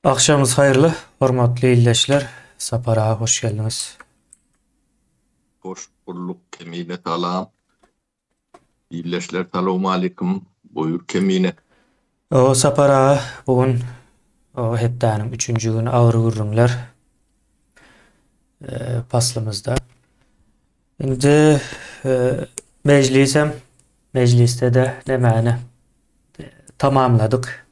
Agşamyňyz haýyrly, hormatly ildeşler! Sapar aga hoş geldiňiz. Hoş bulduk Kemine salam. Ildeşler salowmalikim. Buýur Kemine. O Sapar aga bu gün o hepdäniň üçünji güni agyr gürrüňler paslymyzda. Indi mejlisem mejlisde-de nämäni tamamladyk.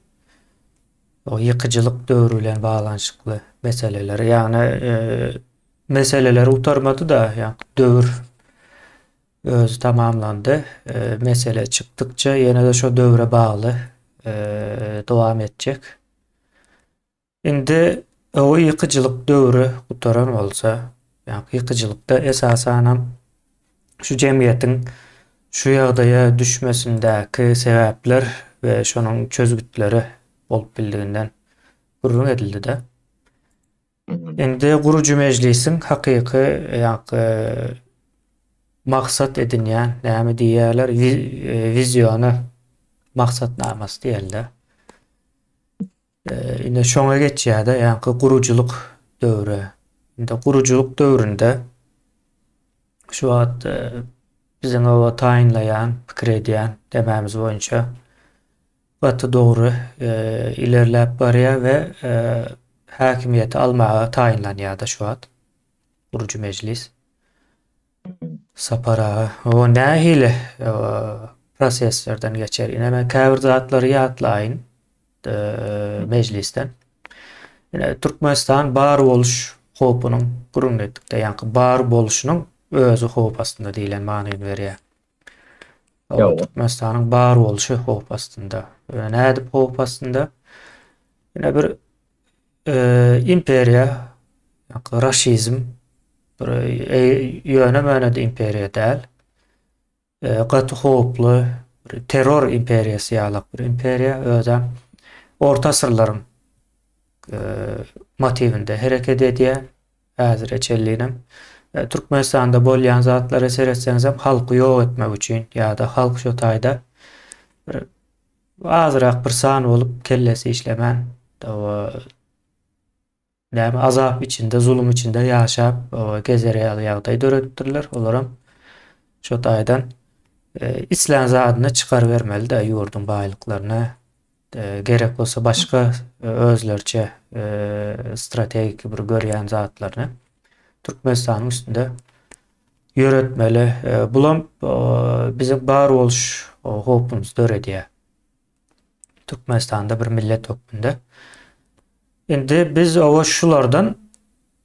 O ýykyjylyk döwri bilen baglanyşykly meseleleri, ýagny meseleleri gutarmady-da, ýagny döwür özi tamamlandy. Mesele çykdykça ýene-de şo döwre bagly dowam etjek. Indi o ýykyjylyk döwri gutaran bolsa, ýagny ýykyjylykda esasanam şu jemgyýetiň şu ýagdaýa düşmesindäki sebäpler we şonuň çözgütleri bolup bildiginden gürrüň edildi-de. Indi gurujy mejlisiň hakyky ýagny maksat edinýän näme diýýärler wiziony maksatnamasy diýeli-de. Indi şoňa geçýär-de, ýaňky gurujylyk döwri. Indi gurujylyk döwründe şu wagt biziň oba taýynlaýan, pikir edýän demämiz boýunça gaty dogry ilerläp barýar we häkimiýeti almaga taýynlanýar-da şu wagt gurujy mejlis. Sapar aga, o nähili proseslerden geçer? Ine men käbir zatlary ýatlaýyn mejlisden. Ine Türkmenistan bar boluş howpunyň gürrüňini etdik-de, ýaňky bar boluşynyň özi howp astynda diýlen manyny berýär. Türkmenistanyň bar bolşy howp astynda. Nädip howp astynda? Ine bir Imperiýa, raşizm bir ýöne-möne-de imperiýa däl. Gaty howply bir terror imperiýasy ýalak bir imperiýa. Özem orta asyrlaryň motiwinde hereket edýär häzire çenlinem. Türkmenistanda bolýan zatlara seretseňizem halky ýok etmek üçin ýa-da halk şo taýda bir Azyrak bir san bolup kellesi işlemän näme azap içinde zulum içinde ýaşap gezer ýaly ýagdaý döredipdirler. Olaram şo taýdan islän zadyny çykarybermeli-de ýurduň baýlyklaryny gerek bolsa başga özleriçe strategiki bir görýän zatlaryny Türkmenistanyň üstünde ýöretmeli. Bulam biziň bar boluş howpumyzy döredýär. Türkmenistanda bir millet hökmünde. Indi biz owa şulardan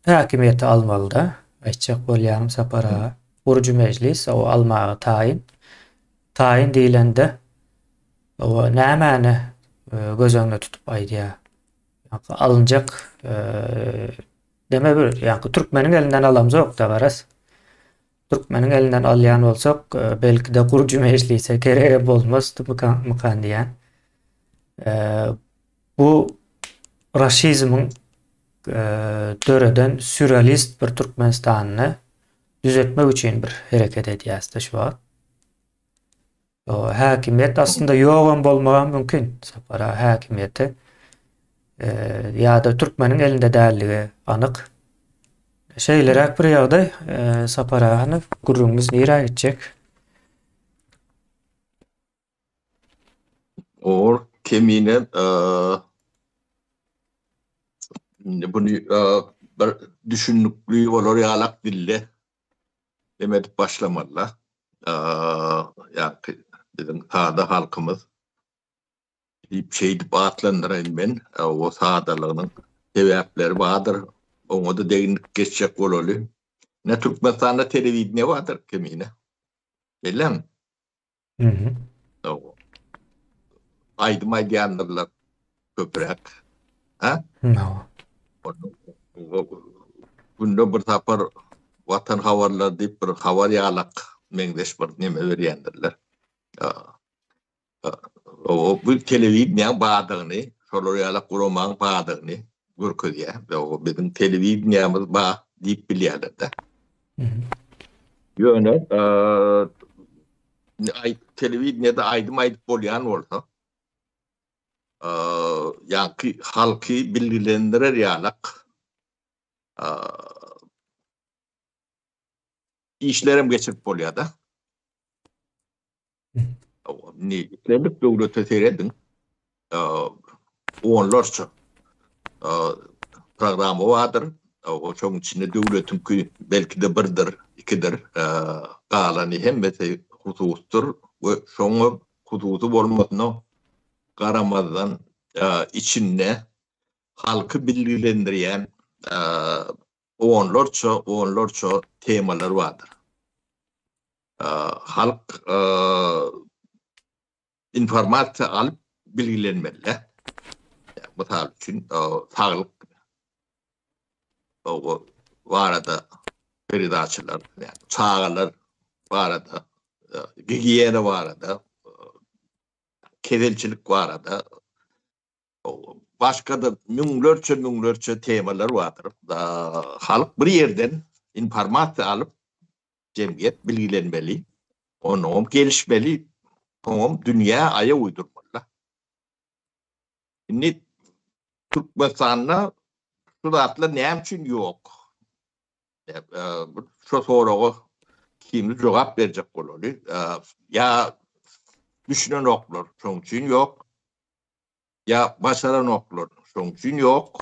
häkimiýeti almalyda. Aýtjak bolýanym Sapar aga. Gurujy mejlis o almaga taýyn. Taýyn diýlende owa nämäni göz öňünde tutup aýdýar. Alynjak Deme bir, ýaňky türkmeniň elinden alamzok-da garaz. Türkmeniň elinden alýan bolsak, belki-de gurujy mejlise geregem bolmazdy mykan diýýän. Bu raşizmiň döreden sýurrealist bir Türkmenistanyny düzetmek üçin bir hereket edýäs-de şu wagt. Häkimiýet aslynda ýogam bolmagam mümkin. Sapar aga häkimiýeti ýa-da türkmeniň elinde dälligi anyk. Şeýleräk bir ýagdaý Sapar aga hany gürrüňimiz nirä gitjek? Or kemine indi buny bir düşünikli bolar ýalak dilde Neme edip başlamalylar. Ýaňky biziň sada halkymyz diýip şeýdip atlandyraýyn men. O sadalygynyň sebäpleri bardyr. Oňa-da deginip geçjek bolaly. Ine Türkmenistanda telewideniýe bardyr kemine. Belläň. Mhm. Aýdym aýdýandyrlar köpräk. Ha? No. Günde bir sapar Watan habarlary diýip bir habar ýalak meňzeş bir neme berýändirler. O bu telewideniýäň bardygyny, şolar ýalak guramaň bardygyny görkezýär. O biziň telewideniýämiz bar diýip bilýärler-de. Ýöne telewideniýede aýdym aýdyp bolýan bolsa, Ýaňky halky bilgilendirer ýalak işlerem geçirip bolýar-da. Indi islendik döwlete serediň, onlarça programma bardyr. Şonuň içinde döwletiňki belki-de birdir, ikidir. Galany hemmesi hususdyr we şoňa hususy bolmasyna garamazdan içinde halky bilgilendirýän onlarça, onlarça temalar bardyr. Halk informasiýa alyp bilgilenmeli. Mysal üçin, saglyk barada peredaçalar, çagalar barada, gigiýena barada, keselçilik barada, başga-da müňlerçe-müňlerçe temalar bardyr. Halk bir ýerden informasiýa alyp, jemgyýet bilgilenmeli, onuňam gelişmeli, soňam dünýä aýak uýdurmaly-da. Indi Türkmenistanda şu zatlar näme üçin ýok? Şu soraga kimli jogap berjek bolaly. Ýa düşünenoklar, şoň üçin ýok. Ýa başaranoklar, şoň üçin ýok.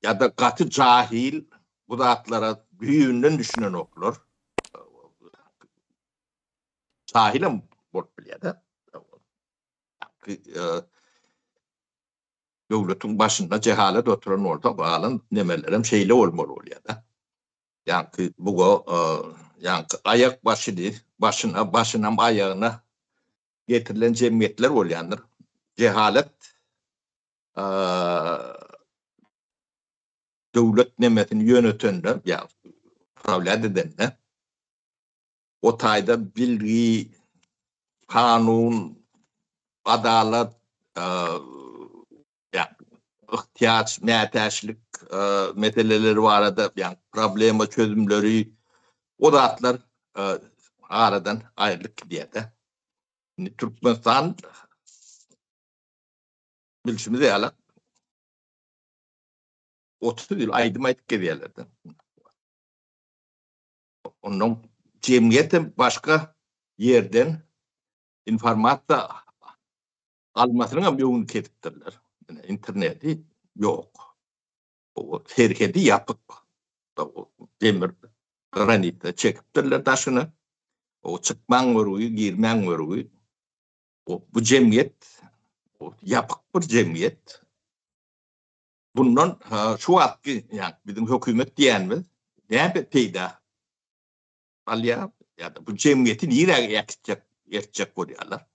Ýa-da gaty jahil, bu zatlara düýbünden düşünenoklar. Jahilem bolup bilýär-de. Döwletiň başynda jehalet oturan bolsa, galan nemelerem şeýle bolmaly bolýar-da. Ýaňky buga, ýaňky aýak başyny başyna, başynam aýagyna getirilen jemgyýetler bolýandyr. Jehalet döwlet nemesini ýönetende, ýa uprawlýat edende, o taýda bilgi, kanun, adalat, ýa yhtyýaç, mätäçlik meseleleri barada, ýa problema çözümleri, o zatlar aradan aýrylyp gidýär-de. Indi Türkmenistan bilşimiz ýaly 30 ýyl aýdym aýdyp gezýärler-de. Ondan jemgyýet hem başga ýerden informasiýa almasynyň hem öňüni kesipdirler. Ine, interneti ýok. O serhedi ýapyk. Demir granitde çekipdirler daşyna. O çykmaň görgi, girmäň görgi. O bu jemgyýet o ýapyk bir jemgyýet. Bundan şu wagtky, ýa biziň hökümet diýenimiz näme peýda alýar ýa-da bu jemgyýeti nirä äkitjek, eltjek bolýarlar?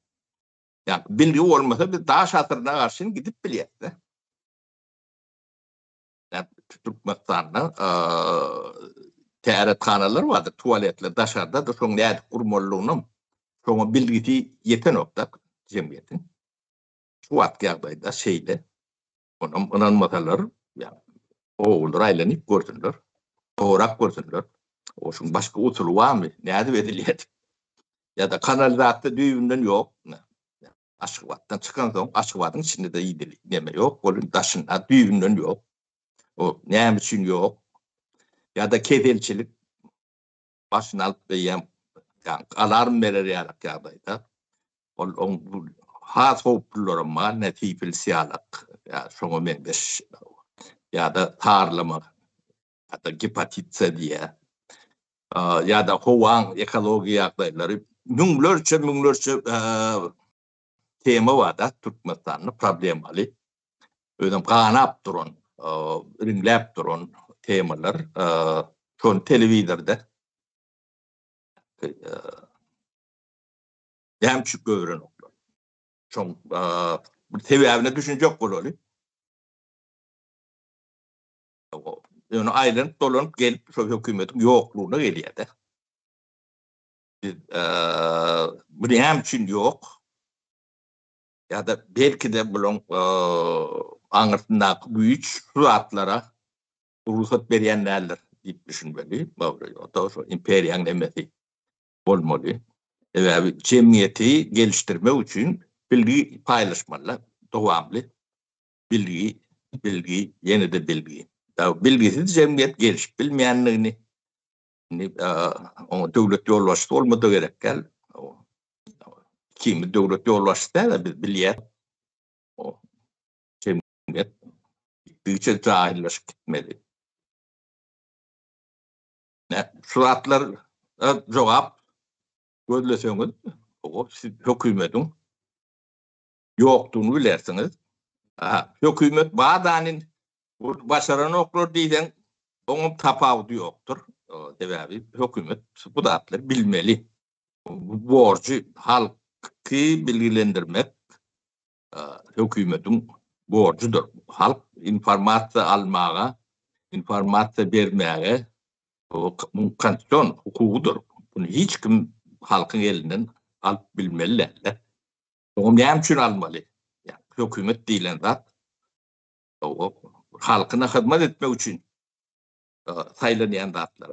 Ýa bilgi bolmasa biz daş asyryna garşy gidip bilýäs-de. Ýa Türkmenistanda tärethanalar bardyr, tualetler daşarda-da şoň nädip gurmalylygynam şoňa bilgisi ýetenok-da jemgyýetiň. Şu wagtky ýagdaýda şeýle. Onam ynanmasalar, ýa ogullar aýlanyp görsünler, sorap görsünler. O şuň başga usuly barmy? Nädip edilýär? Ýa-da kanalizasiýa düýbünden ýok. Aşgabatdan çykansoň, Aşgabadyň içinde-de idili neme ýok, ol daşynda düýbünden ýok. O näme üçin ýok? Ýa-da keselçilik başyny alyp eýýäm alarm berer ýaly ýagdaýda. Ol oň has howplularam bar, ne sifilis ýalak, ýa şoňa meňzeş ýa-da tarlama, ýa-da gepatit C diýýär. Ýa-da howaň ekologiýa ýagdaýlary müňlerçe müňlerçe tema bar-da Türkmenistanda problemaly. Özem ganap duran, iriňläp duran temalar. Şony telewizorda näme üçin görenoklar? Şoň bir sebäbine düşünjek bolaly. Ýöne aýlanyp dolanyp gelip şo hökümetiň ýoklugyna gelýär-de. Biz bu näme üçin ýok? Ýa-da belki-de bulaň aňyrsyndaky güýç şu zatlara rugsat berýän däldir diýip düşünmeli. O-da şo imperiýaň nemesi bolmaly. Sebäbi jemgyýeti gelişdirmek üçin. Bilgi paýlaşmaly, dowamly bilgi, bilgi, ýene-de bilgi. Bilgisiz jemgyýet gelşip bilmeýändigini, indi oňa döwlet ýolbaşçysy bolma-da gerek däl. Ikimiz döwlet ýolbaşçysy däl-de, biz bilýäs. Jemgyýet gitdigiçe jahyllaşyp gitmeli. Şu zatlar jogap gözleseňiz, siz hökümetiň ýokdugyny bilersiňiz. Aha, hökümet badanin başaranoklar diýseň, oňam tapawudy ýokdur. Sebäbi hökümet bu zatlary bilmeli. Bu borjy halky bilgilendirmek hökümetiň borjudyr. Halk informasiýa almaga, informasiýa bermäge konstitusion hukugydyr. Muny hiç kim halkyň elinden alyp bilmeli däldir. Oňam näme üçin almaly? Hökümet diýlen zat halkyna hyzmat etmek üçin saýlanýan zatlar.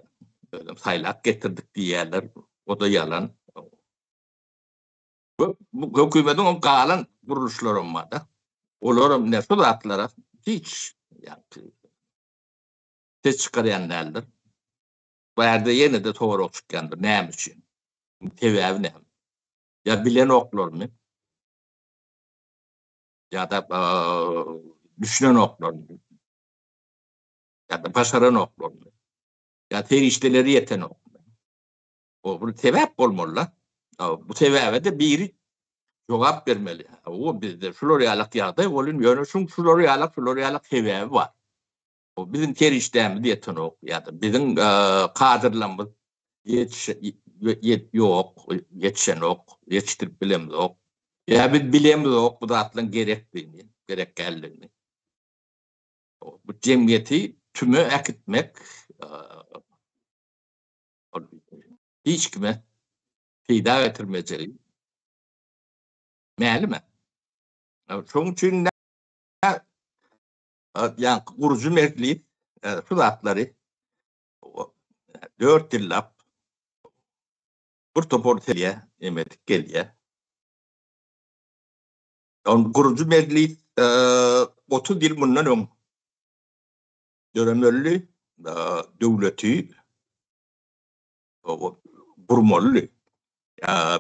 Özem saýlap getirdik diýýärler, o-da ýalan. Hökümetiň galan gurluşlaram bar-da. Olaram ine şu zatlara hiç ses çykarýan däldir. Bu ýerde ýene-de sorag çykýandyr, näme üçin? Sebäbi näme? Ýa bilenoklarmy? Ýa-da düşünenoklarmy? Ýa-da başaranoklarmy? Ýa serişdeleri ýetenokmy? O bir sebäp bolmaly-da. Bu sebäbe-de biri jogap bermeli. O bizde şular ýalak ýagdaý bolun, ýöne şuň şular ýalak, şular ýalak sebäbi bar. O biziň serişdämiz ýetenok ýa-da biziň kadrlarymyz ýok, ýetişenok, ýetişdirip bilemzok. Ýa biz bilemzok bu zatlaryň gerekdigini, gerek däldigini. Bu jemgyýeti tüme äkitmek hiç kime peýda getirmejegi mälim. Şonuň üçin ýaňky gurujy mejlis şu zatlary 4 ýyllap bir topar selýär, emedik gelýär. On gurujy mejlis 30 ýyl mundan öň döremeli, döwleti gurmalydy.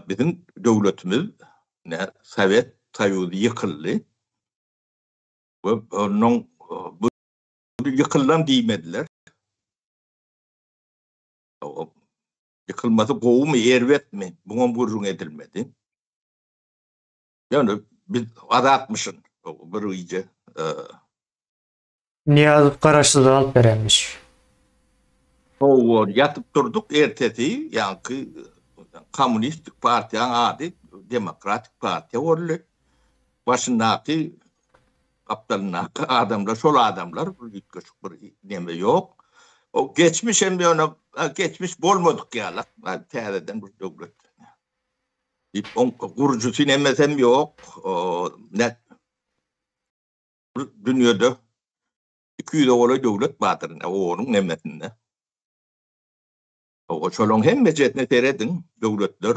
Biziň döwletimiz Sowet Soýuzy ýykyldy we onuň bu ýykyldam diýmediler. Ýykylmasy gowumy, erbetmi, buňam gürrüň edilmedi. Ýöne biz azatmyşyn bir gije Nyýazow garaşsyzlygy alyp berenmiş. Hawa, ýatyp durduk, ertesi ýaňky kommunistik partiýaň ady demokratik partiýa boldy. Başyndaky, gapdalyndaky adamlar şol adamlar, bir üýtgeşik bir neme ýok. O geçmiş hem ýöne geçmiş bolmadyk ýaly, täzeden bir döwlet diýip, oň gurujysy nemesem ýok. Dünýede 200-e golaý döwlet bardyr ine onuň nemesinde. Owa şolaň hemmejesine serediň, döwletler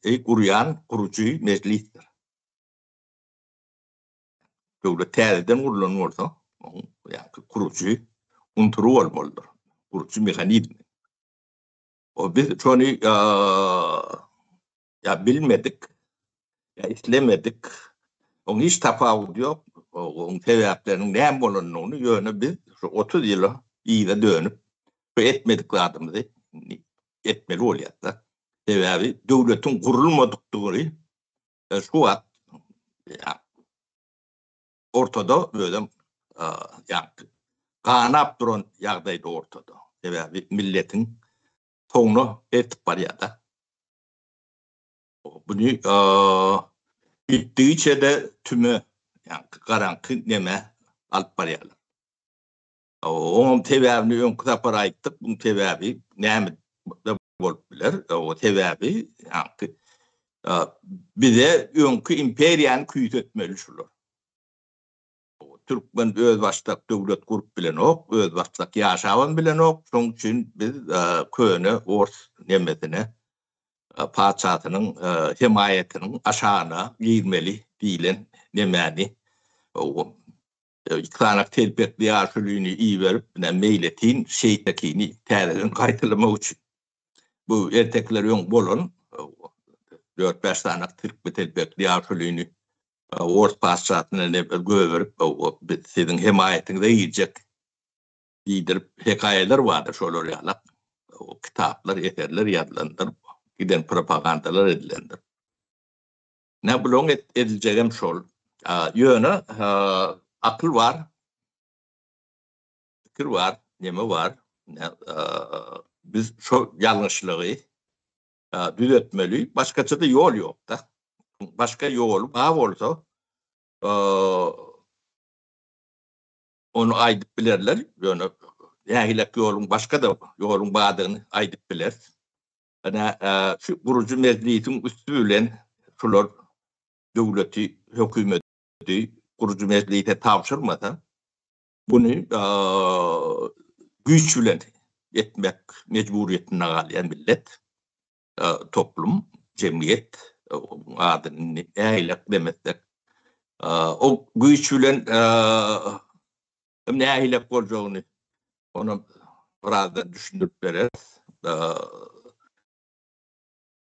eý gurýan gurujy mejlisdir. Döwlet täzeden gurlan bolsa, onuň ýa-da gurujy untury bolmalydyr. Gurujy mehanizmi. O biz şony Ýa bilmedik, ýa islemedik. Oň hiç tapawudy ýok. Oň sebäpleriniň näme bolanyny ýöne biz şu 30 ýyla yza dönüp, şu etmedik zadymyzy indi etmeli bolýas-da. Sebäbi döwletiň gurulmadykdygy şu wagt ortada özem ýa ganap duran ýagdaýda ortada. Sebäbi milletiň soňuna eltip barýar-da. Buny gitdigiçe-de tüme, ýagny garaňky neme alyp barýarlar. Oňam sebäbini öňki sapar aýtdyk, buň sebäbi näme bolup biler? O sebäbi ýagny bize öňki imperiýany küýsetmeli şular. Türkmen özbaşdak döwlet gurup bilenok, özbaşdak ýaşabam bilenok, şoň üçin biz köne ors nemesine. patyşasynyň hemaýatynyň aşagyna girmeli diýlen nemäni iki sany telpekli ýaşulyny iberip, ine meýletin şeýtekini täzeden gaýtalamak üçin. Bu ertekiler öň bolan dört-bäş sany tirkbi telpekli ýaşulyny ors patyşasyna göberip, biz siziň hemaýatyňyza girjek diýdirip hekaýalar bardyr şolar ýalak kitaplar, eserler ýazylandyr, giden propagandalar edilendir. Ne bulaň ediljegem şol. Ýöne akyl bar, pikir bar, neme bar. Biz şo ýalňyşlygy düzetmeli. Başgaça-da ýol ýok-da. Başga ýoly bar bolsa, Ony aýdyp bilerler, ýöne nähilek ýoluň başga-da ýoluň bardygyny aýdyp bileris. Ine, şu gurujy mejlisiň üsti bilen şular döwleti, hökümeti gurujy mejlise tabşyrmasa, muny güýç bilen etmek mejburyýetinde galýar millet, toplum, jemgyýet, adyny indi nähilek demesek. O güýç bilen nähilek boljagyny onam birazdan düşündirip bereris.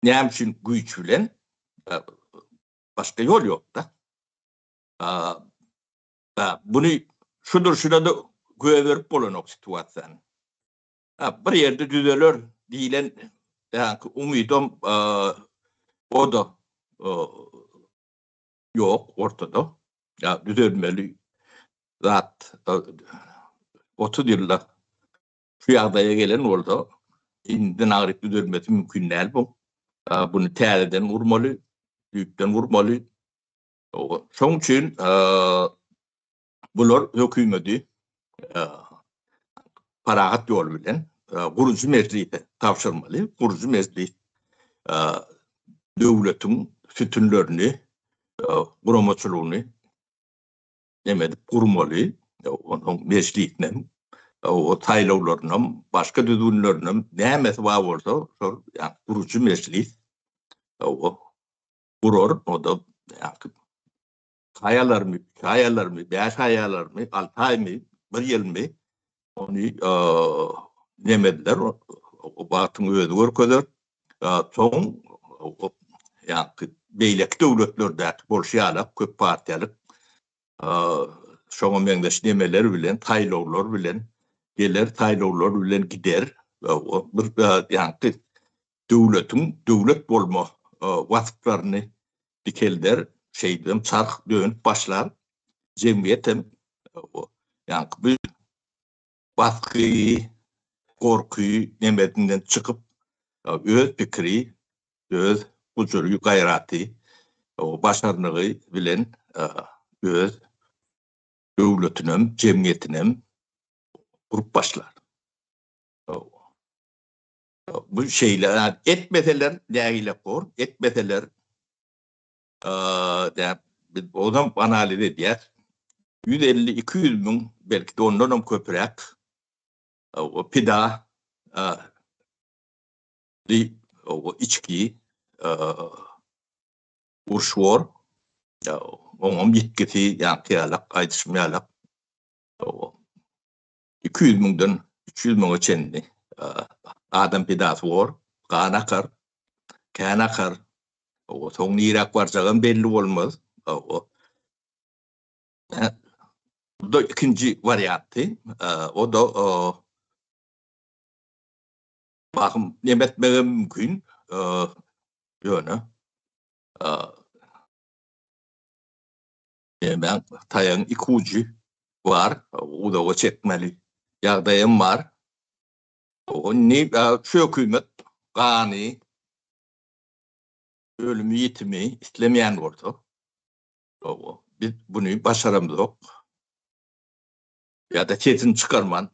Näme üçin güýç bilen? Başga ýol ýok-da. Buny şu durşuna-da gögerip bolanok situasiýany. Bir ýerde düzeler diýlen ýaňky umydam o-da ýok ortada. Ýa düzelmeli zat 30 ýylda şu ýagdaýa gelen bolsa, indiden agyryp düzelmesi mümkin däl bu. Buny täzeden gurmaly, düýpden gurmaly. Şoň üçin Bular hökümeti parahat ýol bilen gurujy mejlise tabşyrmaly. Gurujy mejlis döwletiň sütünlerini, guramaçylygyny neme edip gurmaly. Onuň mejlisinem, o saýlawlarynam, başga düzgünlerinem nämesi bar bolsa, şol gurujy mejlis gurar. O-da Aý alarmy, üç aý alarmy, bäş aý alarmy, alty aýmy, bir ýylmy, ony nemediler, wagtyň özi görkezer. Soň ýaňky beýleki döwletlerdäki bolşy ýaly köp partiýalyk şoňa meňzeş nemeler bilen, saýlawlar bilen geler, saýlawlar bilen gider. Bir ýaňky döwletiň döwlet bolma wasplaryny dikelder, şeýdibem çarh dönüp başlar, jemgyýet hem ýaňky bu basgy, gorky nemesinden çykyp, öz pikiri, öz gujury, gaýraty, başarnygy bilen öz döwletinem, jemgyýetinem gurup başlar. Bu şeýle etmeseler nägile bor, etmeseler däp biz onam analiz edýäs. 150-200 müň belki-de ondan hem köpräk pida o içki uruş bor. Oňam ýitgisi ýaňky ýalak aýdyşym ýalak. 200 müňden 300 müňe çenli adam pidasy bor, gan akar, kän akar. O soň niräk barjagam belli bolmaz. O Bu da ikinji warianty. O da bahym neme etmegem mümkin. Ýöne Nämäň taýagyň iki ujy bar, uzaga çekmeli ýagdaýam bar. Indi şu hökümet gany, ölümi, ýitimi islemeýän bolsa, biz buny başaramzok. Ýa-da sesini çykarman,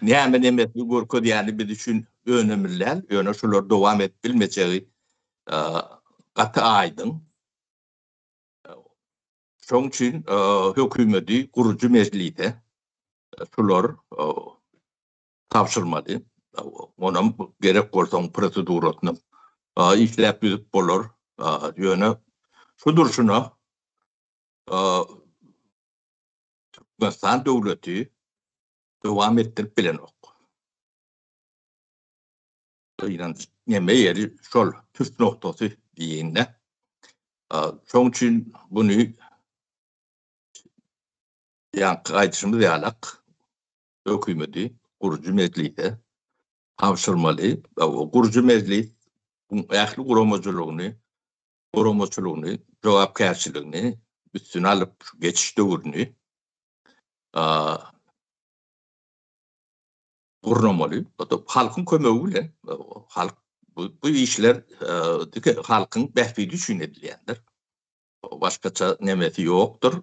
näme nemesini görkezýäni biz üçin önemli däl, ýöne şular dowam edip bilmejegi gaty aýdyň. Şoň üçin hökümeti gurujy mejlise şular tabşyrmaly. Onam gerek bolsa oň prosedurasyny. Işläp düzüp bolar. Ýöne şu durşuna Türkmenistan döwleti dowam etdirip bilenok. Gynanç neme ýeri şol püs noktasy diýende. Şoň üçin buny ýaňky aýdyşymyz ýalak hökümeti gurujy mejlise tabşyrmaly. Gurujy mejlis ähli guramacylygyny, guramaçylygyny, jogapkärçiligini üstüne alyp şu geçiş döwrüni gurnamaly. Halkyň kömegi bilen halk bu işler diňe halkyň bähbidi üçin edilýändir. Başgaça nemesi ýokdur.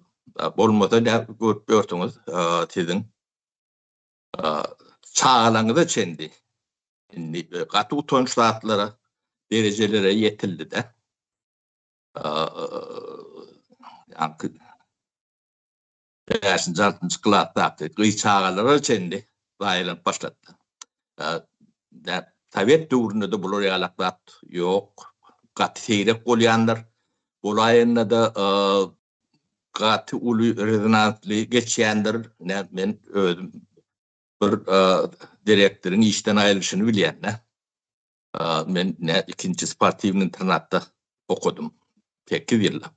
Bolmasa ne görüp ýörsüňiz siziň çagalaryňyza çenli indi gaty utanç zatlara derejelere ýetildi-de. Ýaňky bäşinji, altynjy klasdaky gyz çagalara çenli zaýalanyp başlady. Sowet döwründe-de bular ýalak zat ýok. Gaty seýrek bolýandyr. Bolaýanda-da gaty uly rezonansly geçýändir. Ine, men özüm bir direktoryň işden aýrylyşyny bilýän-de. Men ine ikinji sportiwnyý internatda okadym sekiz ýyllap.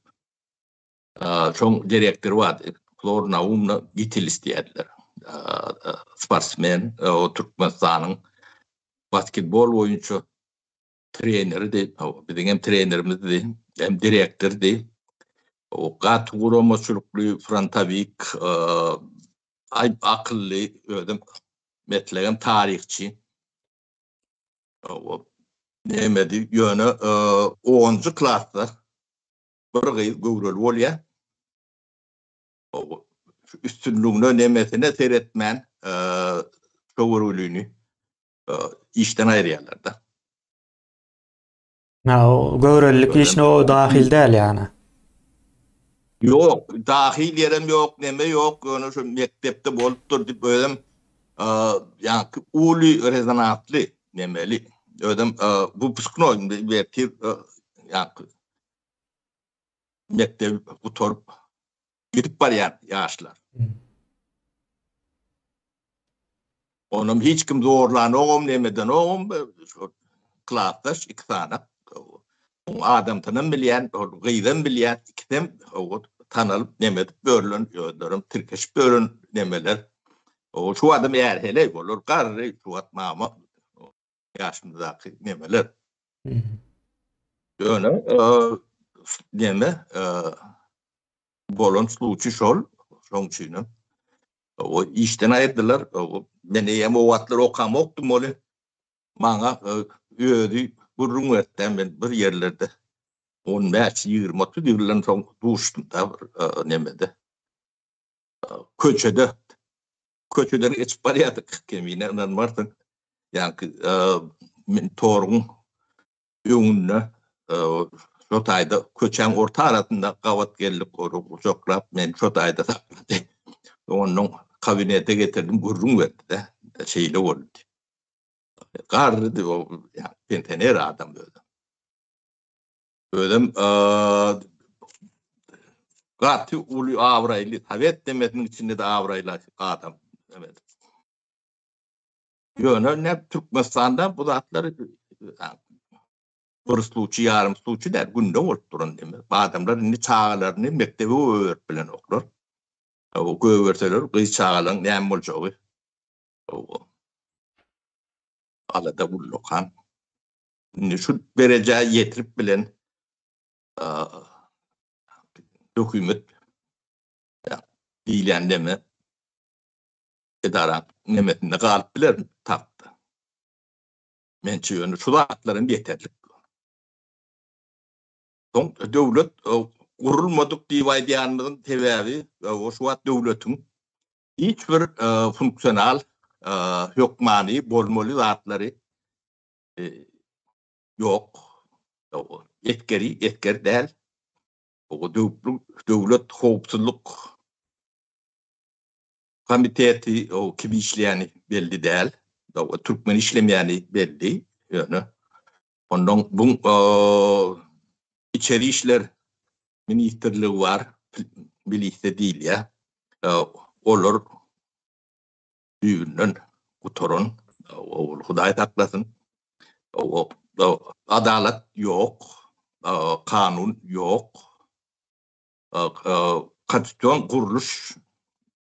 Şoň direktory bardy, Flor Naumna Gitilis diýerdiler. Sportsmen, o Türkmenistanyň basketbol boýunça treneridi, biziň hem trenerimizdi, hem direktordy. O gaty guramaçylykly, frontowik, aýp akylly, özem meslegem taryhçy. O nemedi, ýöne onunjy klasda bir gyz göwreli bolýar. Üstünligine, nemesine seretmän, şo görgülini işden aýyrýarlar-da. Ha, o göwrelilik işine o dahil däl ýagny. Ýok, dahil ýerem ýok, neme ýok, ýöne şu mekdepde bolupdyr diýip özem ýaňky uly rezonansly nemeli. Özem wypusknoý ertir ýaňky mekdebi gutaryp gidip barýan ýaşlar. Onam hiç kim zorlanogam, nemedenogam, klasdaş iki sany. Oň adamsynam bilýän, ol gyzam bilýän, ikisem tanalyp neme edip ýörlen, özlerem tirkeşip ýören nemeler. O şu adam är-heleý, olar garry, şu wagt mama ýaşymyzdaky nemeler. Ýöne neme bolan sluçy şol, şoň üçinem o işden aýyrdylar. Men eýýäm o wagtlar okamokdym ony. Maňa özi gürrüň berdi, men bir ýerlerde 15, 20, 30 ýyldan soň duşdum da bir nemede. Köçede köçeden geçip barýardyk, kemine ynanmarsyň. Ýaňky men toruň öňünde şo taýda köçäň orta arasynda gabat geldik, ony gujaklap meni şo taýda saklady. Ondan kabinete getirdim, gürrüň berdi-de, şeýle boldy. Garrydy o, ýa pensioner adam özem. Özem gaty uly abraýly, sowet demesiniň içinde-de abraýly adam. Ýöne ne Türkmenistanda bu zatlar bir sluçy, ýarym sluçy däl, günde bolup duran deme. Adamlar indi çagalaryny mekdebe goýberip bilenoklar. O goýberseler gyz çagalaryň näme boljagy? Alada ullakan. Indi şu derejä ýetirip bilen hökümet diýilýän deme edara nemesinde galyp biler tagtda. Mençe ýöne şu zatlaram ýeterlik. Soň döwlet gurulmadyk diýip aýdýanymyzyň sebäbi şu wagt döwletiň hiç bir funksional hökmany bolmaly zatlary ýok. Esgeri esger däl. Döwlet howpsuzlyk komiteti o kim işleýäni belli däl. Türkmen işlemeýäni belli ýöne. Ondan bu içeri işler ministrligi bar, milisiýa diýilýär. Olar düýbünden gutaran, ol Hudaý saklasyn. Adalat ýok, kanun ýok, konstitusion gurluş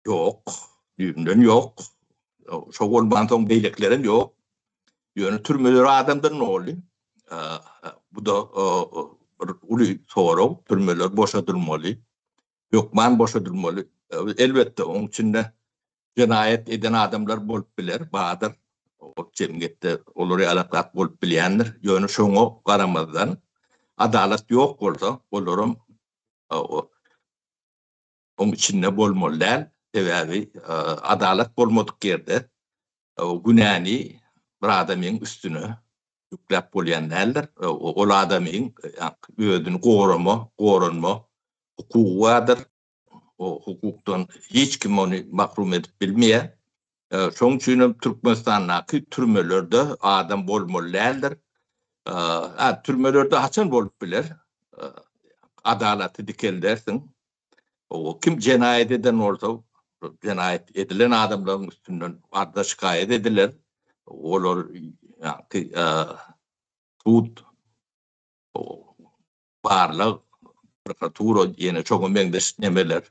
Ýok, düýbünden ýok. Şo bolmansoň beýlekilerem ýok. Ýöne türmeler adamdan doly. Bu-da bir uly sorag. Türmeler boşadylmaly. Hökman boşadylmaly. Elbetde, oň içinde jenaýat eden adamlar bolup biler, bardyr. Ol jemgyýetde olar ýaly zat bolup bilýändir. Ýöne şoňa garamazdan, adalat ýok bolsa, olaram oň içinde bolmaly däl. Sebäbi adalat bolmadyk ýerde günäni bir adamyň üstüne ýükläp bolýan däldir. Ol adamyň özüni gorama, goranma hukugy bardyr. O hukukdan hiç kim ony mahrum edip bilmeýär. Şonuň üçin hem Türkmenistandaky türmelerde adam bolmaly däldir. Türmelerde haçan bolup biler? Adalaty dikeldersiň. O kim jenaýat eden bolsa, jenaýat edilen adamlaryň üstünden arza şikaýat ediler. Olar ýaňky sud barlag, prokuratura ýene şoňa meňzeş nemeler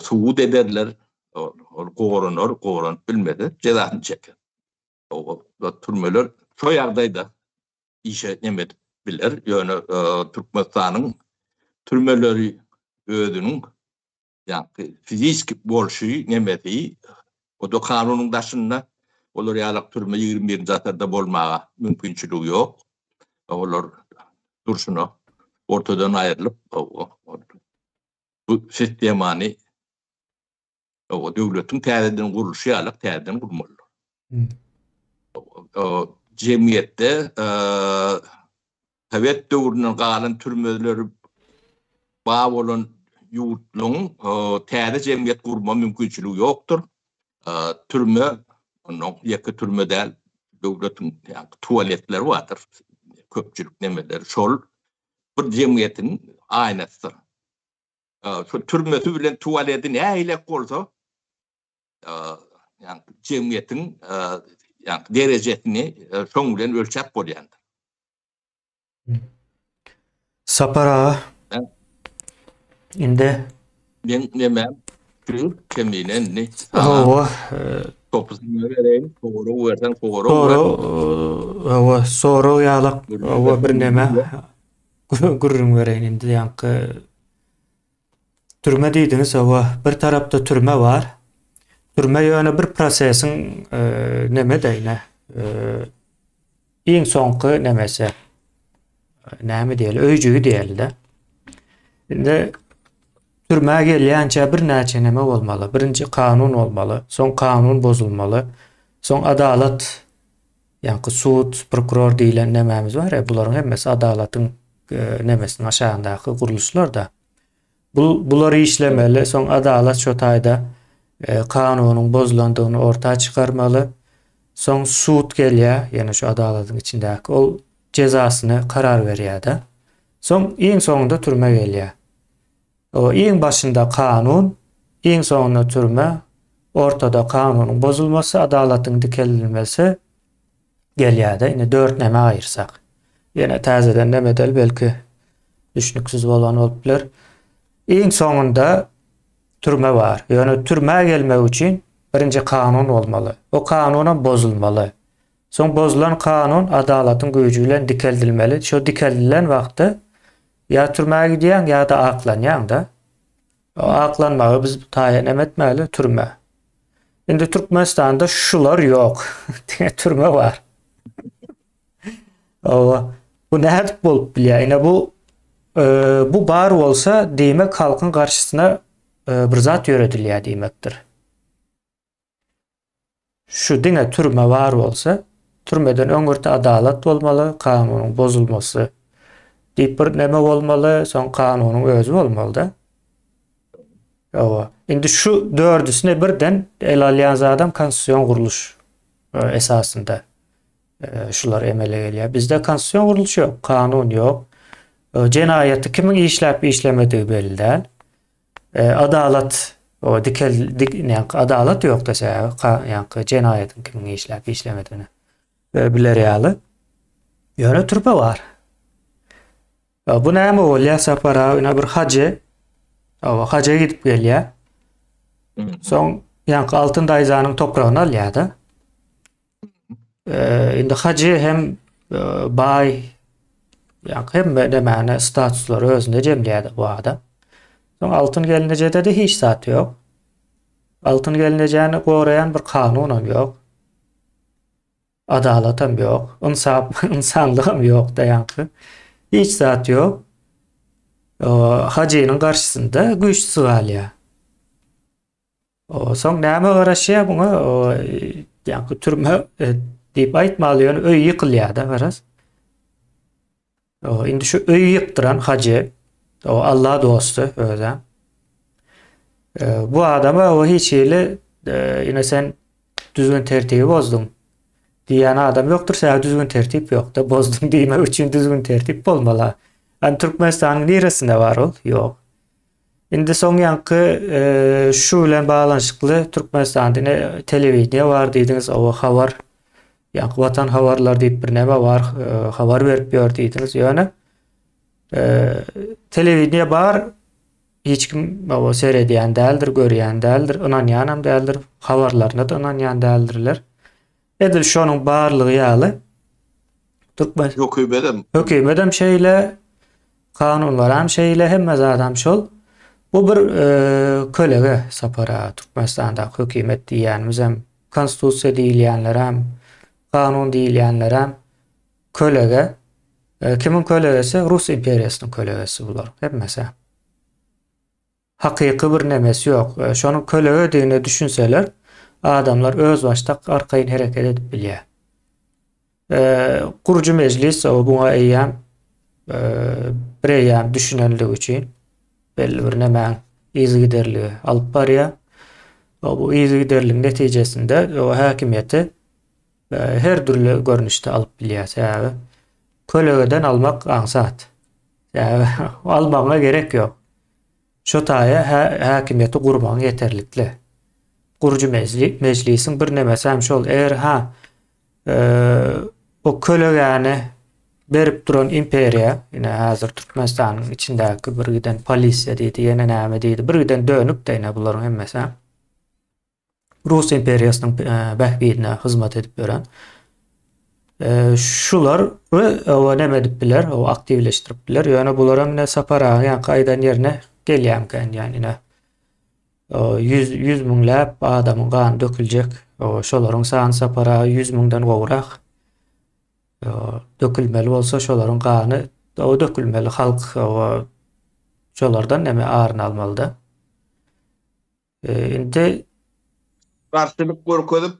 subut ederler. Ol goranar, goranyp bilmese jezasyny çeker. O türmeler şo ýagdaýda işe neme edip biler. Ýöne Türkmenistanyň türmeleri özüniň ýaňky fiziki bolşy nemesi o-da kanunyň daşynda. Olar ýalak türme 21-nji asyrda bolmaga mümkinçiligi ýok. Olar durşuna ortadan aýrylyp bu sistemany O döwletiň täzeden gurluşy ýaly täzeden gurmalylar. Jemgyýetde sowet döwründen galan türmeleri bar bolan ýurtlaryň täze jemgyýet gurma mümkinçiligi ýokdur. Türme, ondan ýeke türme däl, döwletiň tualetleri bardyr, köpçülik nemeleri, şol bir jemgyýetiň aýnasydyr. Şu türmesi bilen tualeti nähilek bolsa, ýa jemgyýetiň ýa derejesini şoň bilen ölçäp bolýandyr. Sapar aga. Indi men näme kemine indi. Hawa. Topusyny bereýin, sorag berseň sorag. Sorag, hawa, sorag ýalak, hawa bir näme. Gürrüň bereýin indi ýaňky türme diýdiňiz hawa bir tarapda türme bar. Türme ýöne bir prosesiň e, neme deýne e, iň soňky nemesi näme diýeli öýjügi diýeli-de. Indi türmä gelýänçä birnäçe neme bolmaly. Birinji kanun bolmaly, soň kanun bozulmaly, soň adalat Ýaňky sud, prokuror diýlen nemämiz bar ya, bularyň hemmesi adalatyň e, nemesiniň aşagyndaky gurluşlar-da. Bu bular işlemeli, soň adalat şo taýda e, kanunyň bozulandygyny orta çykarmaly. Soň sud gelýär, ýene şu adalatyň içindäki ol jezasyny karar berýär-de. Soň iň soňunda türme gelýär. O iň başynda kanun, iň soňunda türme, ortada kanunyň bozulmasy, adalatyň dikeldilmesi gelýär-de. Indi dört nämä aýyrsak. Ýene täzeden neme edeli, belki düşnüksiz bolan bolup biler. Iň soňunda türme bar. Ýöne türmä gelmek üçin birinji kanun bolmaly. O kanunam bozulmaly. Soň bozulan kanun adalatyň güýji bilen dikeldilmeli. Şo dikeldilen wagtda Ýa türmä gidýäň ýa-da aklanýaň-da. O aklanmagy biz taýyn hem etmäli türme. Indi Türkmenistanda şular ýok. Diňe türme bar. Owa. Bu nädip bolup bilýär? Ine bu e, bu bar bolsa, diýmek halkyň garşysyna e, bir zat ýöredilýär diýmekdir. Şu diňe türme bar bolsa, türmeden öňürti adalat bolmaly, kanunyň bozulmasy diýip bir neme bolmaly, soň kanunyň özi bolmaly-da. Hawa. Indi şu dördüsini birden ele alýan zadam konstitusion gurluş e, esasynda. Şular emele gelýär. Bizde konstitusion gurluş ýok, kanun ýok. Jenaýaty kimiň işläp işlemedigi belli däl. Adalat o dikel dik ýa adalat ýok da sebäbi ýa jenaýatyň kimiň işläp işlemedigini biler ýaly. Ýöne türpe bar. Bu näme bolýar Sapar aga ine bir hajy Awa haja gidip gelýär. Soň ýaňky Altyn daýzanyň topragyny alýar-da. Indi hajy hem baý ýaňky hemme nämäni statuslary özünde jemleýär bu adam. Soň Altyn gelnejede-de hiç zat ýok. Altyn gelnejäni goraýan bir kanunam ýok. Adalatam ýok, ynsap, ynsanlygam ýok-da ýaňky. Hiç zat ýok. Hajynyň garşysynda güýçsüz galýar. Soň näme garaşýar muňa? Ýaňky türme e, diýip aýtmaly, ýöne öý ýykylýar-da garaz. Indi şu öýi ýykdyran hajy, o Allah dosty özem. Bu adama o hiç hili ine sen düzgün tertibi bozduň diýen adam ýokdur, sebäbi düzgün tertip ýokda. Bozdum diýmek üçin düzgün tertip bolmaly. Yani Türkmenistanyň niresinde bar ol? Ýok. Indi soň ýaňky e, şu bilen baglanyşykly Türkmenistanda ine telewideniýe bar diýdiňiz, owa habar ýaňky Watan habarlar diýip bir näme bar, e, habar berip ýör diýdiňiz. Ýöne e, telewideniýe bar, hiç kim owa seredýän däldir, görýän däldir, ynanýanam däldir, habarlaryna-da ynanýan däldirler. Edil şonuň barlygy ýaly Türkmen hökümetem hökümetem şeýle, kanunlaram şeýle, hemme zadam şol. Bu bir e, kölege Sapar aga Türkmenistandaky hökümet diýýänimizem, konstitusiýa diýilýänlerem, kanun diýilýänlerem kölege. E, kimiň kölegesi? Rus imperiýasynyň kölegesi bular hemmesi. Hakyky bir nemesi ýok. Şonuň kölegedigine düşünseler, adamlar özbaşdak arkaýyn hereket edip bilýär. Gurujy mejlis o buňa eýýäm bir eýýäm düşünenligi üçin belli bir nemäň yzygiderligi alyp barýar. Bu yzygiderligiň netijesinde o häkimiýeti her dürli görnüşde alyp bilýär. Sebäbi kölegeden almak aňsat. Sebäbi almagyňa gerek ýok. Şo taýa häkimiýeti gurmagyň ýeterlikli. Gurujy mejlisiň bir nemesi hem şol. Eger ha o kölegäni berip duran imperiýa, ine häzir Türkmenistanyň içindäki bir giden polisiýa diýdi, ýene näme diýdi, bir giden dönük-de ine bularyň hemmesi. Rus imperiýasynyň bähbidine hyzmat edip ýören. Şular we näme edip biler, o aktiwleşdirip biler. Ýöne bular hem ine Sapar aga ýaňky aýdan ýerine gelýärmikä ýani ine. 100 100 müňläp adamyň gany döküljek. Şolaryň sany Sapar aga 100 müňden gowrak. Dökülmeli bolsa şolaryň gany o dökülmeli halk şolardan näme aryny almalyda. Indi garşylyk görkezip